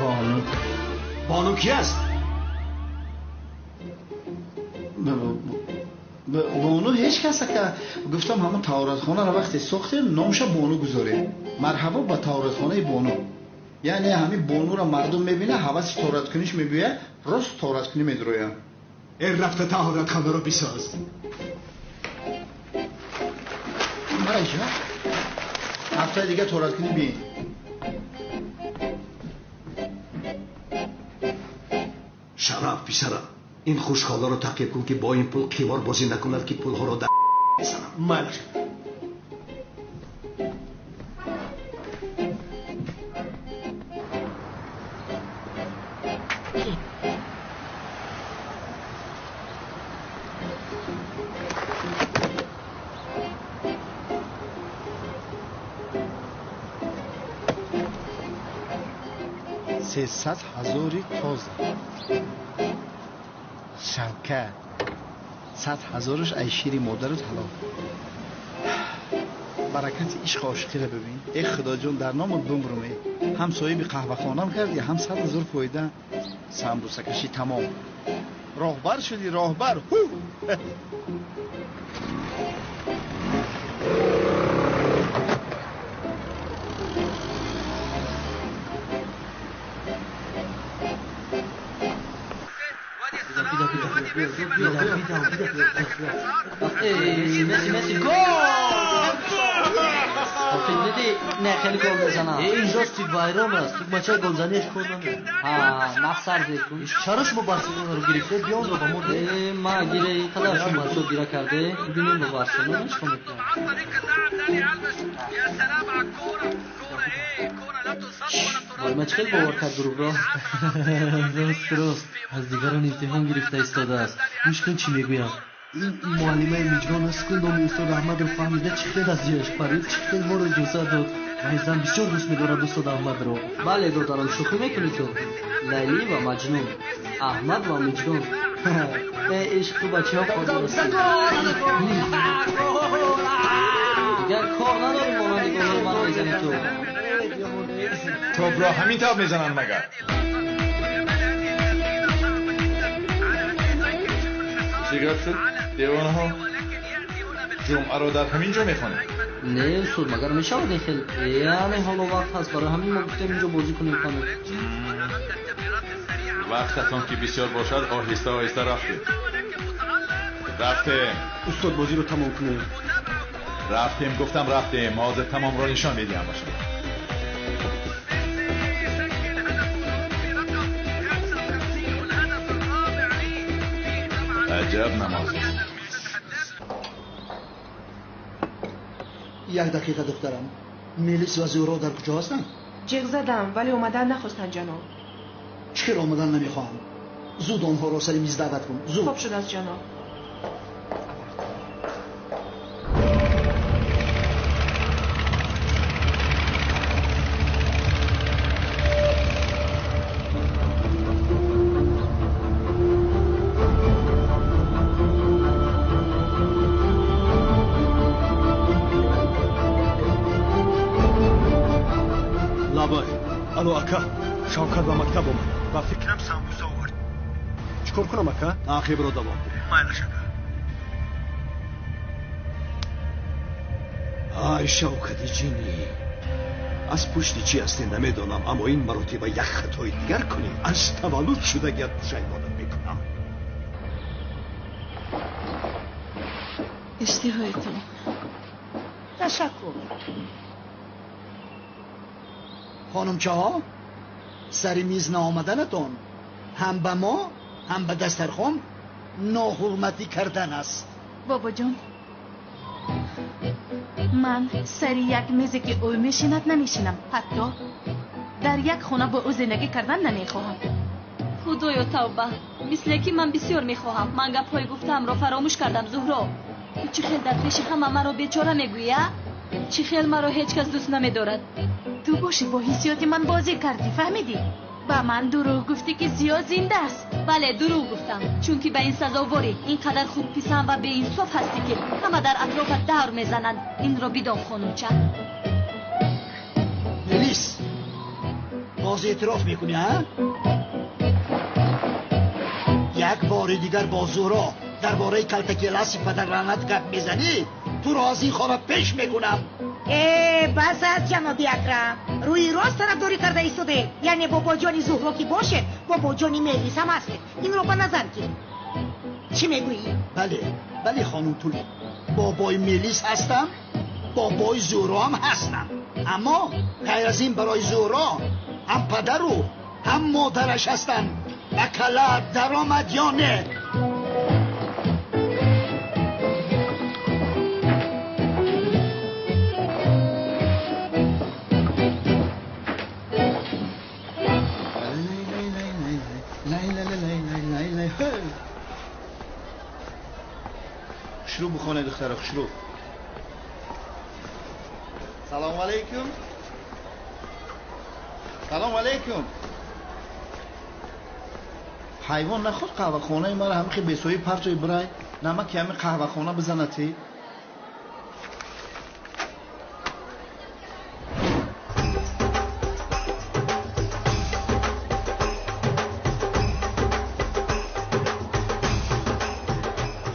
Бону. Бону ки аст? Бону ҳеҷ кас ака. Гуфтам ҳамон таҳоратхонаро вақте сохтем номша Бону гузорем. Марҳабо ба таҳоратхонаи Бону. Яъне ҳамин Бонуро мардум мебина, ҳаваси таҳораткуниш мебиёяд, рост таҳораткунӣ медрояд. Э рафта таҳоратхонаро бисоз. Мараҷа, ҳафтаи дига таҳораткунӣ биин. Шараф писарам, ин хушхоларо таъқиб кун ки бо ин пул қимор бозӣ накунад, ки пулҳоро дар мезанам. Майлаш. Сесад ҳазори тоза. Шавкат, 100 ҳазораш ай шири модарат ҳалол. Баракати ишқу ошиқиро бибин. Э Худоҷон, дар номат бумруме. Ҳам соҳиби қаҳвахонам кардӣ, ҳам 100 ҳазор фоида. Самбусакашӣ тамом. Роҳбар шудӣ, роҳбар. Ҳу! Месси, Месси, гол! Диди, не, хеле гол мезанад. Ин ҷости вайрон аст. Тугмачаи голзанияш кор намекунад. Ҳа, нақсар зер кун. Чаро шумо Барселонаро гирифтед? Биё онро ба мо деҳ. Ма гире ин қадар шумо бачаҳо гира карде. Бибинем бо Барселона чӣ кор мекунад. Вой, ма чӣ хел бовар кард дурӯғро? Рост, рост. Аз дигарон имтиҳон гирифта истодааст. Гӯш кун чӣ мегӯям. Ин муаллимаи Миҷгон аст ку номи устод Аҳмадро фаҳмида чӣ хел аз ҷояш парид, чӣ хел моро иҷозат дод. Вай зан бисёр дӯст медорад устод Аҳмадро. Бале, додарам, шӯхӣ мекунӣ ту. Лайлӣ ва Маҷнун, Аҳмад ва Миҷгон. Э, ишқ, ту ба чиҳо қодир ҳастӣ? Дигар кор надорӣ монанди голҳои ман мезанӣ ту. Топро ҳамин тавр мезананд магар? Чӣ гап шуд? Девонаҳо ҷумъаро дар ҳамин ҷо мехонем. Не, устод, магар мешавад ин хел? Яъне ҳоло вақт ҳаст, барои ҳамин мо гуфтем инҷо бозӣ кунем каме. Вақтатон ки бисёр бошад, оҳиста оҳиста рафтем. Рафтем. Устод, бозиро тамом кунем. Рафтем, гуфтам рафтем. Ҳозир тамомро нишон медиҳам ба шумо. Аҷаб намоз. Як дақиқа духтарам. Мелис ва Зуҳро дар куҷо ҳастанд? Ҷеғ задам, вале омадан нахостанд ҷаноб. Чӣ хел омадан намехоҳам? Зуд онҳоро сари миз даъват кун. Зуд. Хоб шудааст ҷаноб. Алло, ака, Шавкат ба мактаб омад. Ба фикрам самбуса овард. Чӣ кор кунам, ака? Таъқибро давом деҳ. Майлаш, ака. Ай, Шавкати ҷинӣ. Аз пушти чӣ ҳастӣ намедонам, аммо ин маротиба як хатои дигар кунӣ, аз таваллуд шудагият пушаймонат мекунам. Иштиҳоятон. Ташаккур. Хонумчаҳо, сари миз наомаданатон ҳам ба мо, ҳам ба дастархон ноҳурматӣ кардан аст. Бобоҷон, ман сари як мезе ки ӯ мешинад намешинам. Ҳатто дар як хона бо ӯ зиндагӣ кардан намехоҳам. Худоё тавба, мисле ки ман бисёр мехоҳам. Ман гапҳои гуфтаамро фаромӯш кардам, Зуҳро. Ту чӣ хел дар пеши ҳама маро бечора мегӯӣ, а? Чӣ хел маро ҳеҷ кас дӯст намедорад? Ту бошӣ бо ҳиссиёти ман бозӣ кардӣ, фаҳмидӣ? Ба ман дурӯғ гуфтӣ ки Зиё зинда аст. Бале, дурӯғ гуфтам, чунки ба ин сазоворӣ. Ин қадар худписанд ва беинсоф ҳастӣ ки ҳама дар атрофат давр мезананд. Инро бидон, хонумча. Мелис, боз эътироф мекунӣ, а? Як бори дигар бо Зуҳро дар бораи калтакеласи падарлаънат гап мезанӣ, туро аз ин хона пеш мекунам. Э, бас аст, ҷаноби Акрам. Рӯи рост тарафдорӣ карда истодаед. Яъне бобоҷони Зуҳро ки бошед, бобоҷони Мелис ҳам ҳастед. Инро ба назар гир. Чӣ мегӯӣ? Бале, бале, хонум Тулӣ. Бобои Мелис ҳастам, бобои Зуҳро ҳам ҳастам. Аммо ғайр аз ин барои Зуҳро ҳам падару ҳам модараш ҳастам. Ба кала даромад ё не? Хушрӯ бухонед, духтара, хушрӯ. Салому алайкум. Салому алайкум. Ҳайвон наход қаҳвахонаи маро ҳамихи бесоҳиб партои бирай, намаки ҳами қаҳвахона бизанати.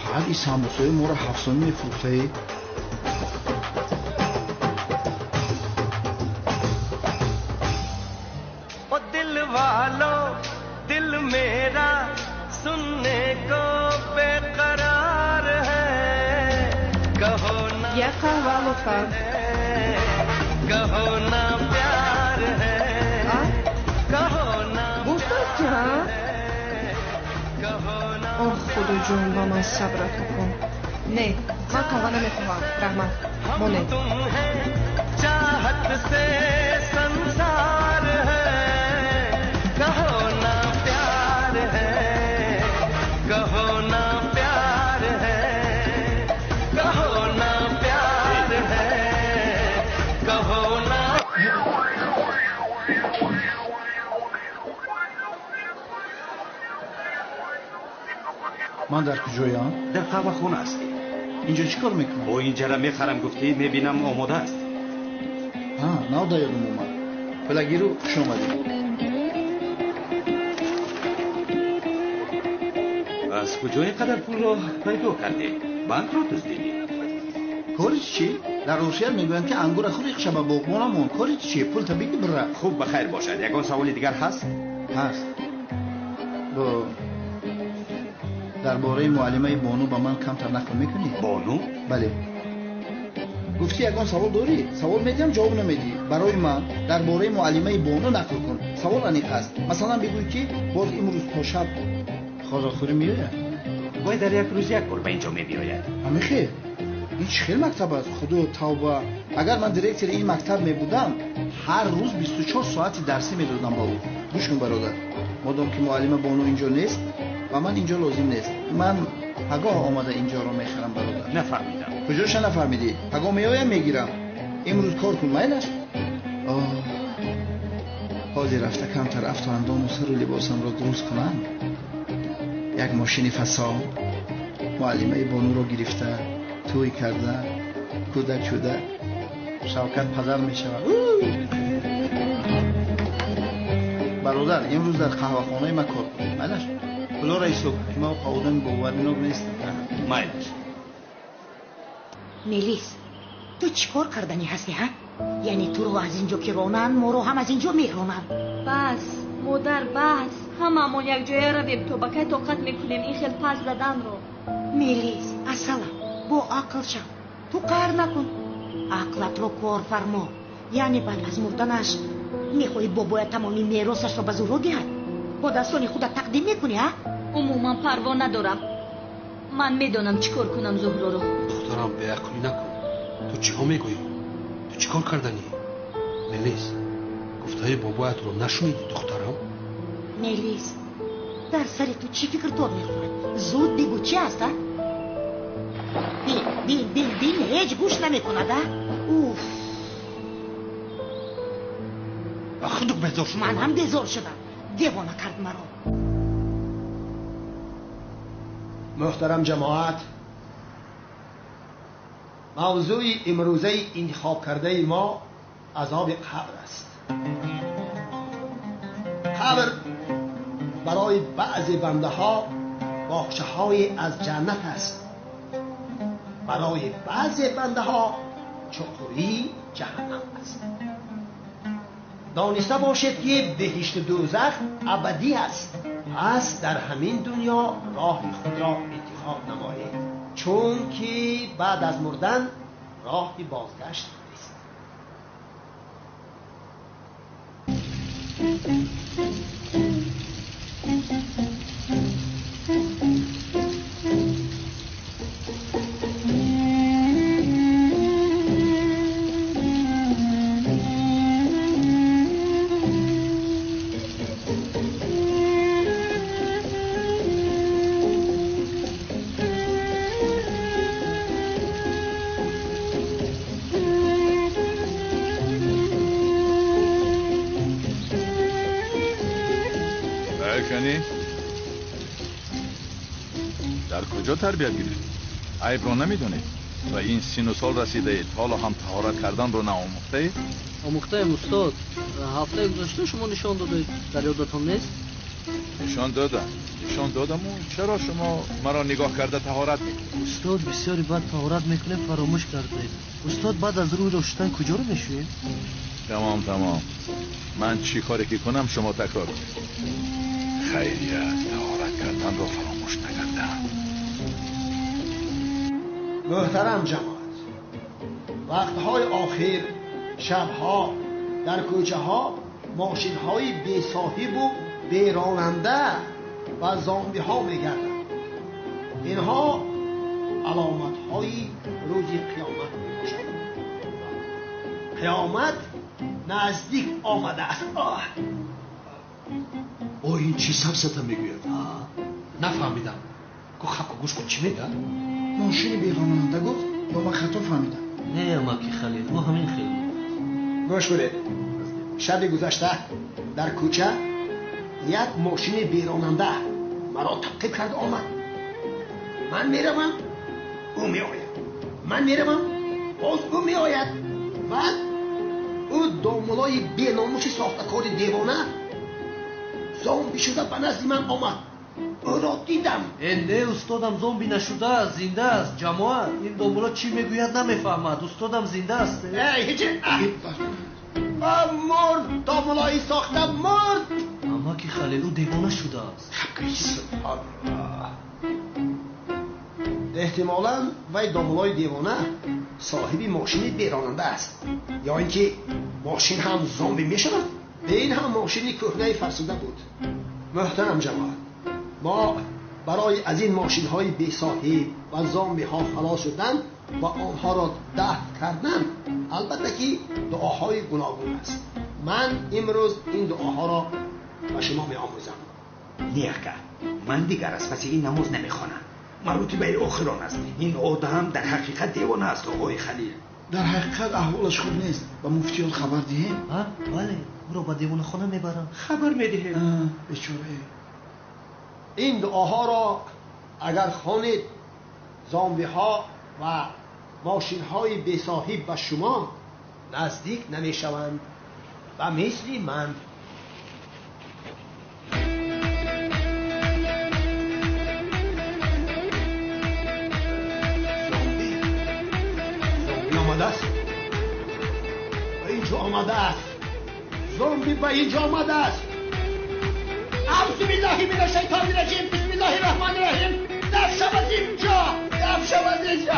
Фақат ин самбусаи моро ҳафтсонӣ мефурӯхтаӣ. ओ दिल वालो दिल मेरा सुनने को बेकरार है, कहो ना Як қаҳва лутфан. कहो ना प्यार है, कहो ना Боз рафтӣ, ҳа? Оҳ, худоҷон, ба ман сабр ато кун. Не, ман қаҳва намехоҳам, раҳмат. Монед. तुम है चाहत से संसार है, कहो ना प्यार है, कहो ना प्यार है, कहो ना प्यार है, कहो ना। Ман дар куҷоям? Дар қаҳвахона ҳастӣ. Инҷо чӣ кор мекунам? Бо инҷара мехарам гуфтӣ, мебинам омода аст. Ҳа, нав да ёдам омад. Пулагиру, хуш омадӣ. Аз куҷо ин қадар пулро пайдо кардӣ? Банкро дуздидӣ? Кори чӣ? Дар Русия мегӯянд ки ангура хӯр, иқша ба боғбона мон. Кори чӣ? Пул та бигир бира. Хуб, ба хайр бошад. Ягон саволи дигар ҳаст? Ҳаст. Бо дар бораи муаллимаи Бону ба ман камтар нақл мекунӣ? Бону? Бале. Гуфтӣ ягон савол дорӣ? Савол медиҳам, ҷавоб намедиҳӣ. Барои ман дар бораи муаллимаи Бону нақл кун. Савол аниқ аст. Масалан бигӯй ки боз имрӯз то шаб хӯрокхӯрӣ меояд? Вай дар як рӯз як бор ба инҷо мебиёяд. Ҳамин хел? Ин чӣ хел мактаб аст? Худо тавба. Агар ман директори ин мактаб мебудам, ҳар рӯз 24 соати дарсӣ медодам ба ӯ. Гӯш кун, бародар. Модом ки муаллима Бону инҷо нест, ва ман инҷо лозим нест. Ман пагоҳ омада инҷоро мехарам, бародар. Нафаҳмидам. Куҷоша нафаҳмидӣ? Пагоҳ меоям, мегирам. Имрӯз кор кун, майлаш? Оҳ, ҳозир рафта камтар афту андому сару либосамро дуруст кунам. Як мошини фасон, муаллимаи Бонуро гирифта, тӯй карда, кӯдак шуда, Шавкат падар мешавад. Бародар, имрӯз дар қаҳвахонаи ман кор кун, майлаш? Пулоро ҳисоб кун, ки ман одами боваринок нестам. Майлаш. Мелис, ту чӣ кор карданӣ ҳастӣ, ҳа? Яъне туро аз инҷо ки ронанд, моро ҳам аз инҷо меронанд. Бас, модар, бас. Ҳамаамон якҷоя равем, то ба кай тоқат мекунем ин хел пас заданро. Мелис, асалам, бо ақл шав. Ту қаҳр накун. Ақлатро кор фармо. Яъне баъд аз мурданаш мехоҳӣ бобоя тамоми меросашро ба Зуҳро диҳад? Бо дастони худат тақдим мекунӣ, а? Умуман парво надорам. Ман медонам чӣ кор кунам Зуҳроро. Духтарам, беақлӣ накун. Ту чиҳо мегӯӣ? Ту чӣ кор карданӣ? Мелис, гуфтаи бобоятро нашунидӣ, духтарам? Мелис, дар сари ту чӣ фикр тоб мехӯрад? Зуд бигӯ, чӣ аст, а? Бин, бин, бин, бин, ҳеҷ гӯш намекунад, а? Уф! Худук безор шудам. Ман ҳам безор шудам. Девона кард маро. Муҳтарам ҷамоат, мавзӯи имрӯзаи интихобкардаи мо азоби қабр аст. Қабр барои баъзе бандаҳо боғчаҳое аз ҷаннат аст, барои баъзе бандаҳо чуқурии ҷаҳаннам аст. Дониста бошед ки беҳишту дӯзах абадӣ аст. Пас дар ҳамин дунё роҳи худро интихоб намоед, чунки баъд аз мурдан роҳи бозгашт нест. Дар куҷо тарбият гирифт? Айбро намедонед? Ба ин сину сол расидаед, ҳоло ҳам таҳорат карданро наомӯхтаед? Омӯхтаем, устод. Ҳафтаи гузашта шумо нишон додаед, дар ёдатон нест? Нишон додам. Нишон додаму чаро шумо маро нигоҳ карда таҳорат мекунед? Устод, бисёре баъд таҳорат мекунем, фаромӯш кардаед. Устод, баъд аз рӯйро шуштан куҷоро мешӯем? Тамом, тамом. Ман чӣ коре ки кунам, шумо такрор кунед. Хайрият, таҳорат карданро фаромӯш накардам. Муҳтарам ҷамоат, вақтҳои охир шабҳо дар кӯчаҳо мошинҳои бесоҳибу беронанда ва зомбиҳо мегарданд. Инҳо аломатҳои рӯзи қиёмат мебошанд. Қиёмат наздик омадааст. О, ин чӣ сафсата мегӯяд? Нафаҳмидам. Ку хапку гӯш кун, чӣ мегӯяд? Мошини беронанда гуфт ё ман хато фаҳмидам? Не, амаки Халил, ӯ ҳамин хел гуфт. Гӯш кунед, шаби гузашта дар кӯча як мошини беронанда маро таъқиб карда омад. Ман меравам, ӯ меояд. Ман меравам, боз ӯ меояд. Баъд ӯ домулои беномуси сохтакори девона зомби шуда ба назди ман омад. Ӯро дидам. Не, устодам зомби нашудааст, зинда аст. Ҷамоат, ин домуло чӣ мегӯяд намефаҳмад. Устодам зинда аст. Ҳеҷ мурд, домулои сохта мурд. Амаки Халил, ӯ девона шудааст. Субҳоналлоҳ. Эҳтимолан вай домулои девона соҳиби мошини беронанда аст, ё ин ки мошин ҳам зомби мешавад. Ин ҳам мошини кӯҳнаи фарсуда буд. Муҳтарам ҷамоат, мо барои аз ин мошинҳои бесоҳиб ва зомбиҳо халос шудан ва онҳоро дафн кардан, албатта ки дуоҳои гуногун аст. Ман имрӯз ин дуоҳоро ба шумо меомӯзам. Не, ака, ман дигар аз паси ин намоз намехонам. Маротибаи охирон аст. Ин одам дар ҳақиқат девона аст, оғои Халил. Дар ҳақиқат аҳволаш хуб нест. Ба муфтиёт хабар диҳем? Бале, ӯро ба девонахона мебарам. Хабар медиҳем. Бечорае. Ин дуоҳоро агар хонед, зомбиҳо ва мошинҳои бесоҳиб ба шумо наздик намешаванд ва мисли ман. Зомби омадааст. инҷо омадааст. Зомби ба инҷо омадааст. Аъузу биллаҳи минаш шайтони раҷим. Бисмиллаҳи раҳмони раҳим. Даф шав аз инҷо, даф шав аз инҷо.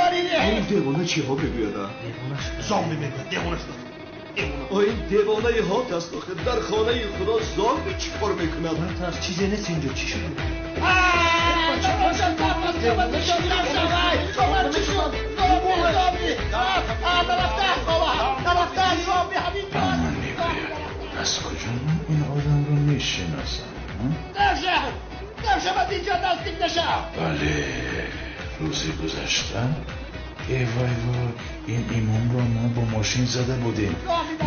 Ёри ин девона чиҳо мегӯяд? Зомби мегӯяд, девона шуд. Ин девонаи ҳот аст. Охир дар хонаи худо зомби чӣ кор мекунад? Натарс, чизе нест инҷо. Чӣ шуд? Ба ман мегӯяд, аз куҷо ман ин одамро мешиносам? Бале, рӯзи гузашта э вай вой, ин имомро мо бо мошин зада будем.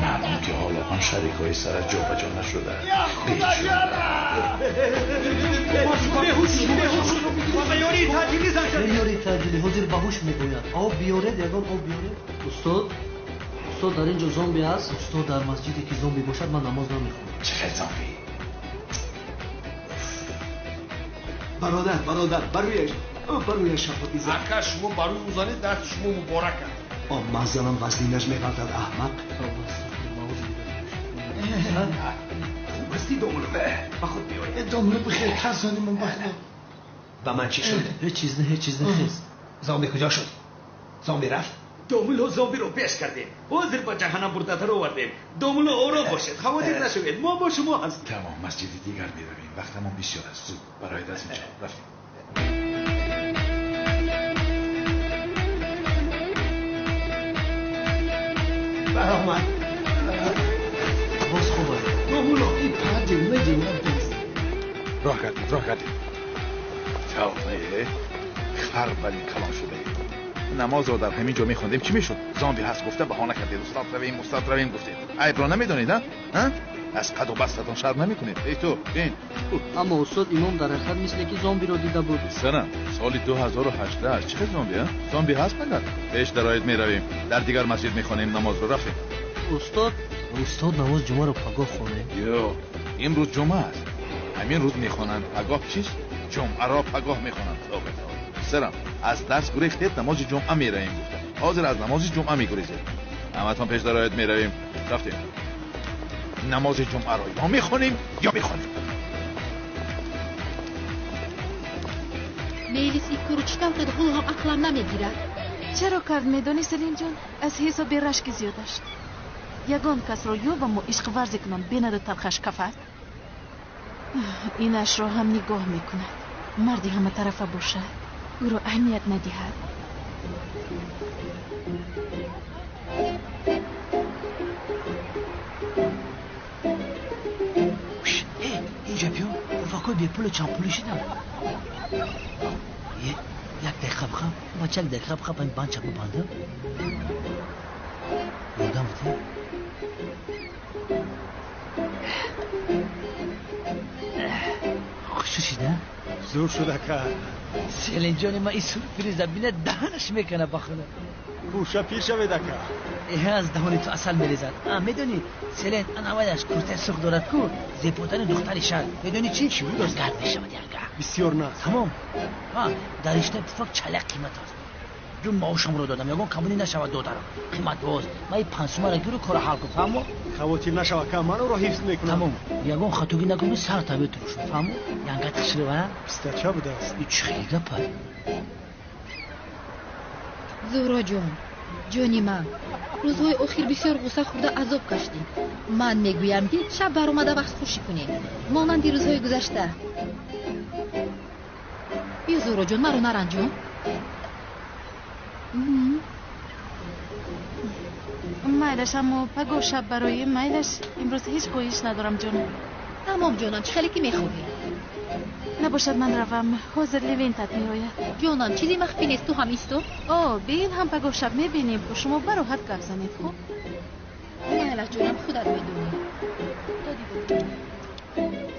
Маълум ки ҳоло ҳам шарикҳои сараш ҷобаҷо нашуда. Бечора. Ёри таъҷилӣ, ҳозир ба ҳуш мегӯяд. Об биёред, ягон об биёред. Устод, устод, дар ин ҷо зомби аст. Устод, дар масҷиде ки зомби бошад, ман намоз намехонам. Чӣ хел зомби? Бародар, бародар, барояш, барояш шафо бизан. Ака, шумо барои ӯ занед, дасти шумо муборак аст. О, ман занам, вазнинаш меғалтад, аҳмақ. Хуб ҳастӣ, домулло? Ба худ биёед. Домулло, бихер, тарсони ман, ба худо. Ба ман чӣ шуд? Ҳеҷ чиз не, ҳеҷ чиз не, хез. Зомби куҷо шуд? Зомби рафт? Домулло, зомбиро пеш кардем, ҳозир ба ҷаҳаннам бурда даровардем. Домулло, ором бошед, хавотир нашавед, мо бо шумо ҳастем. Тамом, масҷиди дигар меравем, вақтамон бисёр аст. Зуд бароед аз инҷо, рафтем. Баромад. Боз хуб аст. Домулло, ин фақат девона, девона будааст. Роҳ кардед, роҳ кардед. Тавбае, хар бар ин калон шудаед. Намозро дар ҳамин ҷо мехондем, чӣ мешуд? Зомби ҳаст гуфта баҳона кардед. Устод равем, устод равем гуфтед. Айбро намедонед, а? Аз қаду бастатон шарм намекунед? Эй ту, ин. Аммо устод, имом дар ҳақиқат мисле ки зомбиро дида буд. Сана, соли 2018 чӣ хел зомби, а? Зомби ҳаст магар? Пеш дароед, меравем. Дар дигар масҷид мехонем намозро, рафтем. Устод, устод, намоз ҷумъаро пагоҳ хонем. Ё, имрӯз ҷумъа аст. Ҳамин рӯз мехонанд. Пагоҳ чист? Ҷумъаро пагоҳ мехонанд. Тавба, тавба. Писарам, аз дарс гурехтед, намози ҷумъа меравем гуфта. Ҳозир аз намози ҷумъа мегурезед. Ҳаматон пеш дароед, меравем. Рафтем. Намози ҷумъаро ё мехонем, ё мехонем. Мейлис, ин корро чӣ тавр кард? Ҳоло ҳам ақлам намегирад. Чаро кард, медонӣ, Селимҷон? Аз ҳисоби рашки зиёдаш. Ягон касро ёбаму ишқварзӣ кунам, бенаду талхаш кафад. Инашро ҳам нигоҳ мекунад. Марди ҳаматарафа бошад, ӯро аҳамият надиҳад. Инҷа биё, пуфакҳои бепулу чандпулӣ шудам. Як дақиқа бихаб, бача, як дақиқа бихаб, ин бандча бибандам. Ёрдам бидем. Хуш шуда? Зур шуд, ака. Селинҷони ман ин сюрприза бинад, даҳанаш мекана ба хона. Гӯша пир шавед, ака. Аз даҳони ту асал мерезад. Медонӣ, Селен анаваяш куртаи сурх дорад ку, зеботарин духтари шаҳр. Медонӣ чӣ? Чӣ буд? Гад мешавад янга. Бисёр на. Тамом. Дар риштаи пуфак чаляк қимат аст. Ду маошамро додам, ягон камунӣ нашавад, додарам. Қимат боз. Ман ин пансумаро гиру, корро ҳал кун, фаҳмо? Хавотир нашав, ака, ман ӯро ҳифз мекунам. Тамом. Ягон хатогӣ накунӣ, сар табе туруш, фаҳмо? Янга тахширова? Пистача будааст. И чӣ хеле гапа? Зуҳроҷон, ҷони ман, рӯзҳои охир бисёр ғусса хӯрда азоб кашидем. Ман мегӯям, ки шаб баромада вақтхӯшӣ кунем, монанди рӯзҳои гузашта. Биё, Зуҳроҷон, маро наранҷон. Майлаш, аммо пагоҳ шаб барои майлаш, имрӯз ҳеҷ хоҳиш надорам, ҷонам. Тамом, ҷонам, чӣ хеле ки мехоҳӣ. Набошад, ман равам, ҳозир Левентат меояд. Ҷонам, чизи махфӣ нест, ту ҳам исто. О, бин, ҳам пагоҳ шаб мебинем, шумо бароҳат гап занед, хуб? Майлаш, ҷонам, худат медонӣ.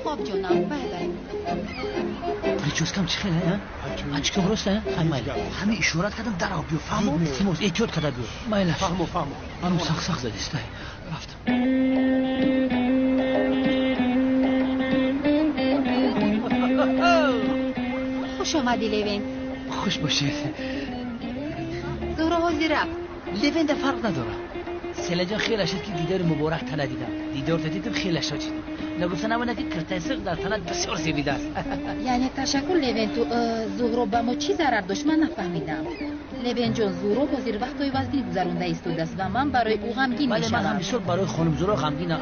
Хоб, ҷонам, бай бай. Прическам чӣ хеле, ачкам рост, хай майла. Ҳамин ишорат кардам, дарав биё, фаҳмо? Илтимос, эҳтиёт карда биё. Майлаш. Фаҳмо, фаҳмо. Манам сахт сахт задистай. Рафтам. Хуш омадӣ, Левент. Хуш бошед. Зуҳро ҳозир рафт. Левенда фарқ надорад. Селаҷон, хеле шуд ки дидори муборак тана дидам. Дидорта дидам, хеле шод шудам. Нагуфта намонад ки киртаи сурх дар танат бисёр зебидааст. Яъне ташаккур, Левен. Ту Зуҳро ба мо чӣ зарар дошт, ман нафаҳмидам. Левенҷон, Зуҳро ҳозир вақтҳои вазнин гузаронда истодааст ва ман барои ӯ ғамгин Бале, ман ҳам мешавам. бисёр барои хонум Зуҳро ғамгинам.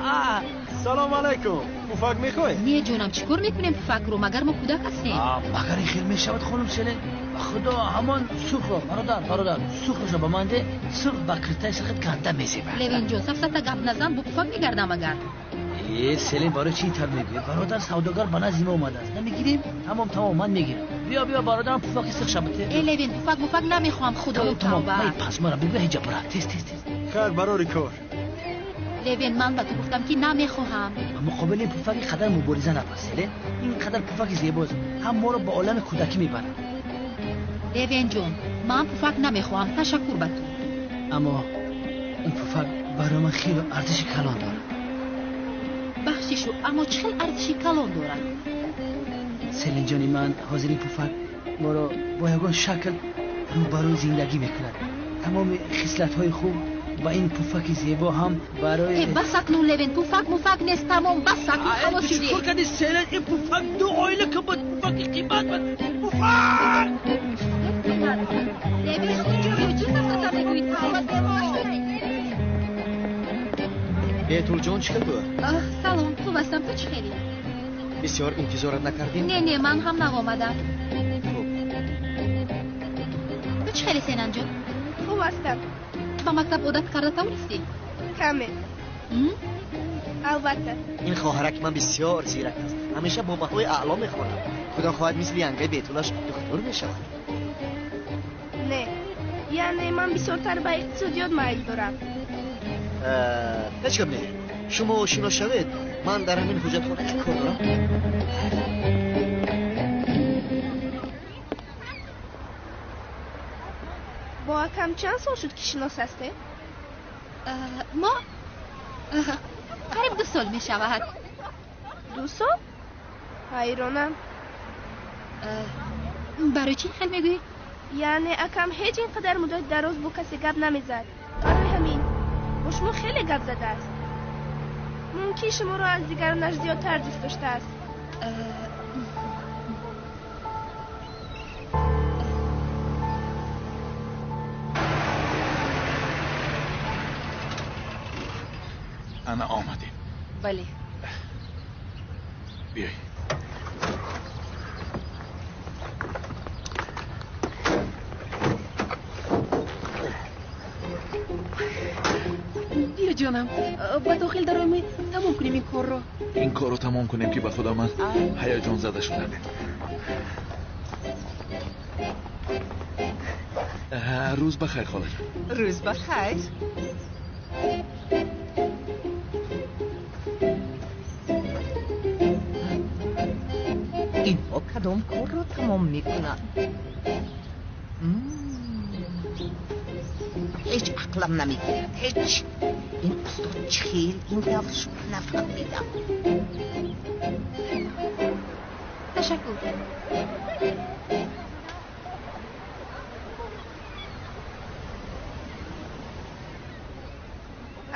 Салом алайкум. Пуфак мехоҳед? Не, ҷонам, чӣ кор мекунем пуфакро? Магар мо кӯдак ҳастем? Магар ин хел мешавад, хонум Селен? Ба худо, ҳамон сурхро, бародар, бародар, сурхро ба ман де, сурх ба киртаи сурхат ганда мезебад. Левенҷон, сафсата гап назан, бо пуфак мегардам агар. Э, Селен, барои чӣ ин тавр мегӯӣ? Бародар, савдогар ба назди мо омадааст. Намегирем? Тамом, тамом, ман мегирам. Биё, биё, бародарам, пуфаки сурх шабате. Э, Левен, пуфак муфак намехоҳам, худоё, Тамом, тавба. ман пасмара бигӯ, ҳеҷа бара. Тез, тез, тез. Хайр, барори кор. Левен, ман ба ту гуфтам, ки намехоҳам. Ба муқобили ин пуфаки қадар мубориза набаст, Селен. Ин қадар пуфаки зебост, ҳам моро ба олами кӯдакӣ мебарад. Левенҷон, ман пуфак намехоҳам, ташаккур ба ту. Аммо ин пуфак барои ман хеле арзиши калон дорад. Бахшишу, аммо чӣ хел арзиши калон дорад? Селенҷони ман, ҳозир ин пуфак моро бо ягон шакл рӯбарӯи зиндагӣ мекунад. Тамоми хислатҳои хуб ба ин пуфаки зебо ҳам барои Э, бас акнун, Левен, пуфак муфак нест, тамом, бас акнун, халос шудӣ. Чикор кардӣ, Селен? Ин пуфак ду оила ки буд, пуфаки қимат буд, пуфак. Левен, инҷо биё, чӣ сафсата мегӯӣ? Тавба, девона шудӣ. Бетулҷон, чӣ хел буд? Аҳ, салом, хуб ҳастам, ту чӣ хелӣ? Бисёр интизорат накардем. Не, не, ман ҳам нав омадам. Ту чӣ хеле, Сенанҷон? Хуб ҳастам. Ба мактаб одат карда тавонистӣ? Каме. Албатта. Ин хоҳараки ман бисёр зирак аст, ҳамеша бо баҳои аъло мехонад. Худо хоҳад, мисли янгаи Бетулаш духтур мешавад. Не, яъне ман бисёртар ба иқтисодиёт майл дорам. Ҳеҷ гап не, шумо шинос шавед, ман дар ҳамин ҳуҷҷатхона як кор дорам. Бо акам чанд сол шуд, ки шинос ҳастед? Мо қариб 2 сол мешавад. 2 сол? Ҳайронам. Барои чӣ ин хел мегӯӣ? Яъне акам ҳеҷ ин қадар муддати дароз бо касе гап намезад. Барои ҳамин бо шумо хеле гап задааст. Мумкин, шуморо аз дигаронаш зиёдтар дӯст доштааст. Ана омадем. Бале. Биёй. Биё, ҷонам, ба дохил дароем, тамом кунем ин корро. Ин корро тамом кунем, ки ба худо ман ҳаяҷонзада шудам. Рӯз ба хайр, холаҷон. Рӯз ба хайр. Инҳо кадом корро тамом мекунанд? Ҳеҷ ақлам намегирад, ҳеҷ. Ин устод чӣ хел ин тавр шуд, нафаҳмидам. Ташаккур.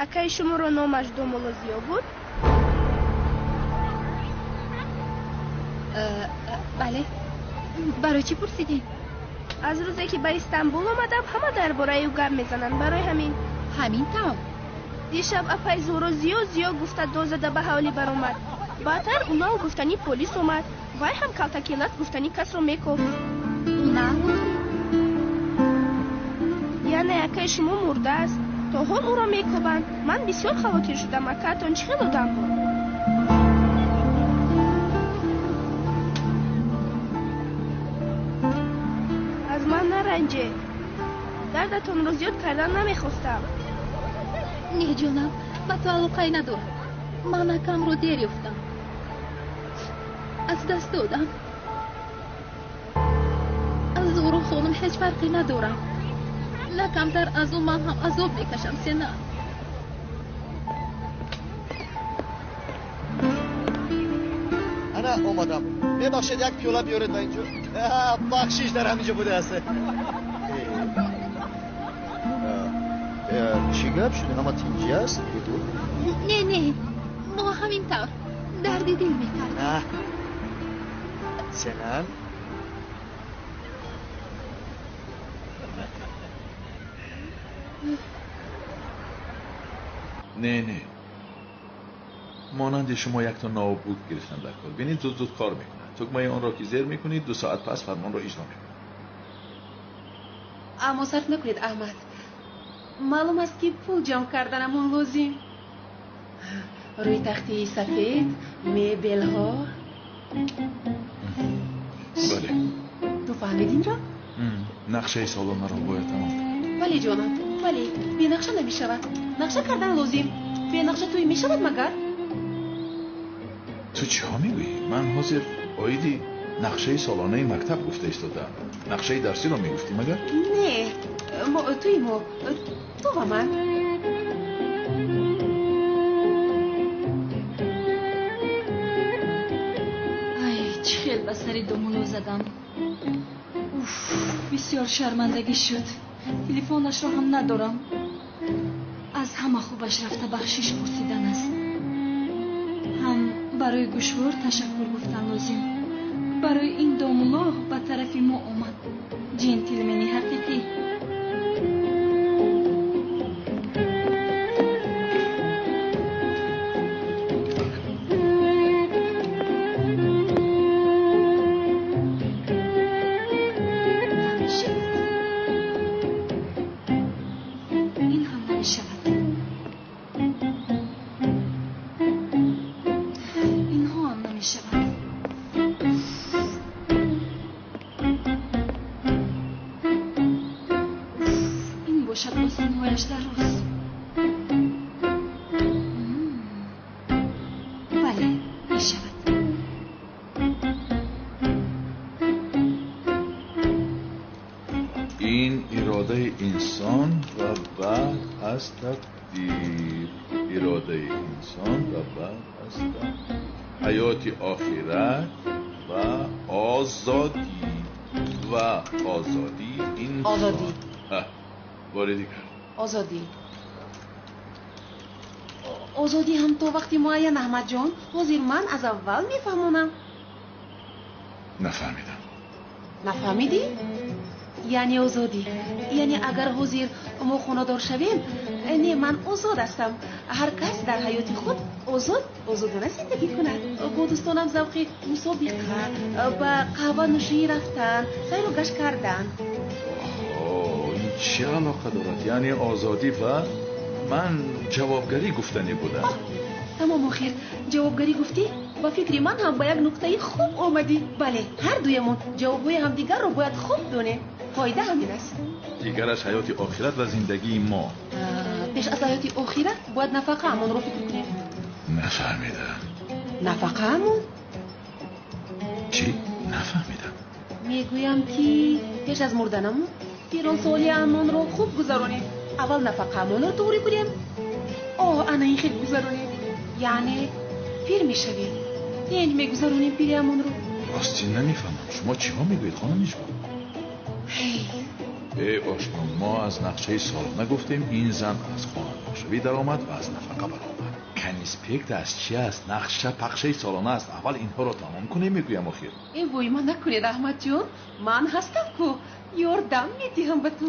Акаи шуморо номаш Домулло Зиё буд? Бале, барои чӣ пурсидӣ? Аз рӯзе ки ба Истанбул омадам, ҳама дар бораи ӯ гап мезананд, барои ҳамин. Ҳамин тавр? Дишаб апаи Зуҳро Зиё, Зиё гуфта дод зада ба ҳавлӣ баромад. Баъдтар Унал гуфтани полис омад. Вай ҳам калтаки лат гуфтани касро мекофт. Унал? Яъне акаи шумо мурдааст, то ҳол ӯро мекобанд. Ман бисёр хавотир шудам. Акаатон чӣ хел одам буд? Аз ман наранҷед, дардатонро зиёд кардан намехостам. Не, ҷонам, ба ту алоқае надорад. Ман акамро дер ёфтам, аз даст додам. Аз Зуҳро хонум ҳеҷ фарқе надорам. На камтар аз ӯ ман ҳам азоб мекашам, Сена. Ана омадам. Мебахшед, як пиёла биёред ба инҷо. Бахшиш, дар ҳаминҷо будааст. Чӣ гап шуд? Ҳама тинҷӣ аст? Бигӯ. Не, не, мо ҳамин тавр дарди дил мекард. Сенан? Не, не, монанди шумо якто ноутбук гирифтам дар кор. Бинед, зуд зуд кор мекунад. Тугмаи онро ки зер мекунед, 2 соат пас фармонро иҷро мекунад. Аммо сарф накунед, Аҳмад. Маълум аст, ки пул ҷамъ карданамон лозим. Рӯи тахти сафед, мебелҳо. Бале. Ту фаҳмидӣ инро? Нақшаи солонаро бояд тамом кард. Бале, ҷонам, бале. Бенақша намешавад. Нақша кардан лозим. Бенақша тӯй мешавад магар? Ту чиҳо мегӯӣ? Ман ҳозир оиди нақшаи солонаи мактаб гуфта истодаам. Нақшаи дарсиро мегуфтӣ магар? Не, тӯи мо, ту ва ман. Ай, чӣ хел ба сари домуло задам. Уф, бисёр шармандагӣ шуд. Телефонашро ҳам надорам. Аз ҳама хубаш рафта бахшиш пурсидан аст. Ҳам барои гӯшвор ташаккур гуфтан лозим. Барои ин домуло ба тарафи мо омад. Ҷентлмени ҳақиқӣ. Ин ҳам намешавад. Инҳо ҳам намешавад. Ин бошад осонҳояш дароз. Бале, мешавад. Ин иродаи инсон ва баъд аз тақдир. Иродаи инсон ва баъд аз тақдир. Ҳаёти охират ва озодӣ. Ва озодии инсон. Озодӣ. Бори дигар. Озодӣ. Озодӣ ҳам то вақти муайян, Аҳмадҷон. Ҳозир ман аз аввал мефаҳмонам. Нафаҳмидам. Нафаҳмидӣ? Яъне озодӣ. Яъне агар ҳозир мо хонадор шавем, не, ман озод ҳастам. Ҳар кас дар ҳаёти худ озод, озодона зиндагӣ кунад. Бо дӯстонам завқи мусобиқа, ба қаҳва нӯшӣ рафтан, сайру гашт кардан. Ин чӣ алоқа дорад? Яъне озодӣ ва ман ҷавобгарӣ гуфтанӣ будам. Тамом, охир ҷавобгарӣ гуфтӣ? Ба фикри ман ҳам ба як нуқтаи хуб омадӣ. Бале, ҳар дуямон ҷавобҳои ҳамдигарро бояд хуб донем. Қоида ҳамин аст. Дигараш ҳаёти охират ва зиндагии мо. Пеш аз ҳаёти охират бояд нафақаамонро фикр кунем. Нафаҳмидам. Нафақаамон? Чӣ? Нафаҳмидам. Мегӯям ки пеш аз мурданамон пиронсолиамонро хуб гузаронем. Аввал нафақаамонро туғрӣ кунем. Оҳ, ана ин хел гузаронем. Яъне пир мешавем. Тинҷ мегузаронем пириамонро. Рости намефаҳмам. Шумо чиҳо мегӯед, хонум Мижгон? Э ошно, мо аз нақшаи солона гуфтем, ин зан аз хонадоршавӣ даромад ва аз нафақа баромад. Конспект аз чи аст? Нақша пақшаи солона аст. Аввал инҳоро тамом кунем, мегӯям охир. Э вой, ман накунед, Аҳмадҷон. Ман ҳастам ку, ёрдам медиҳам ба ту.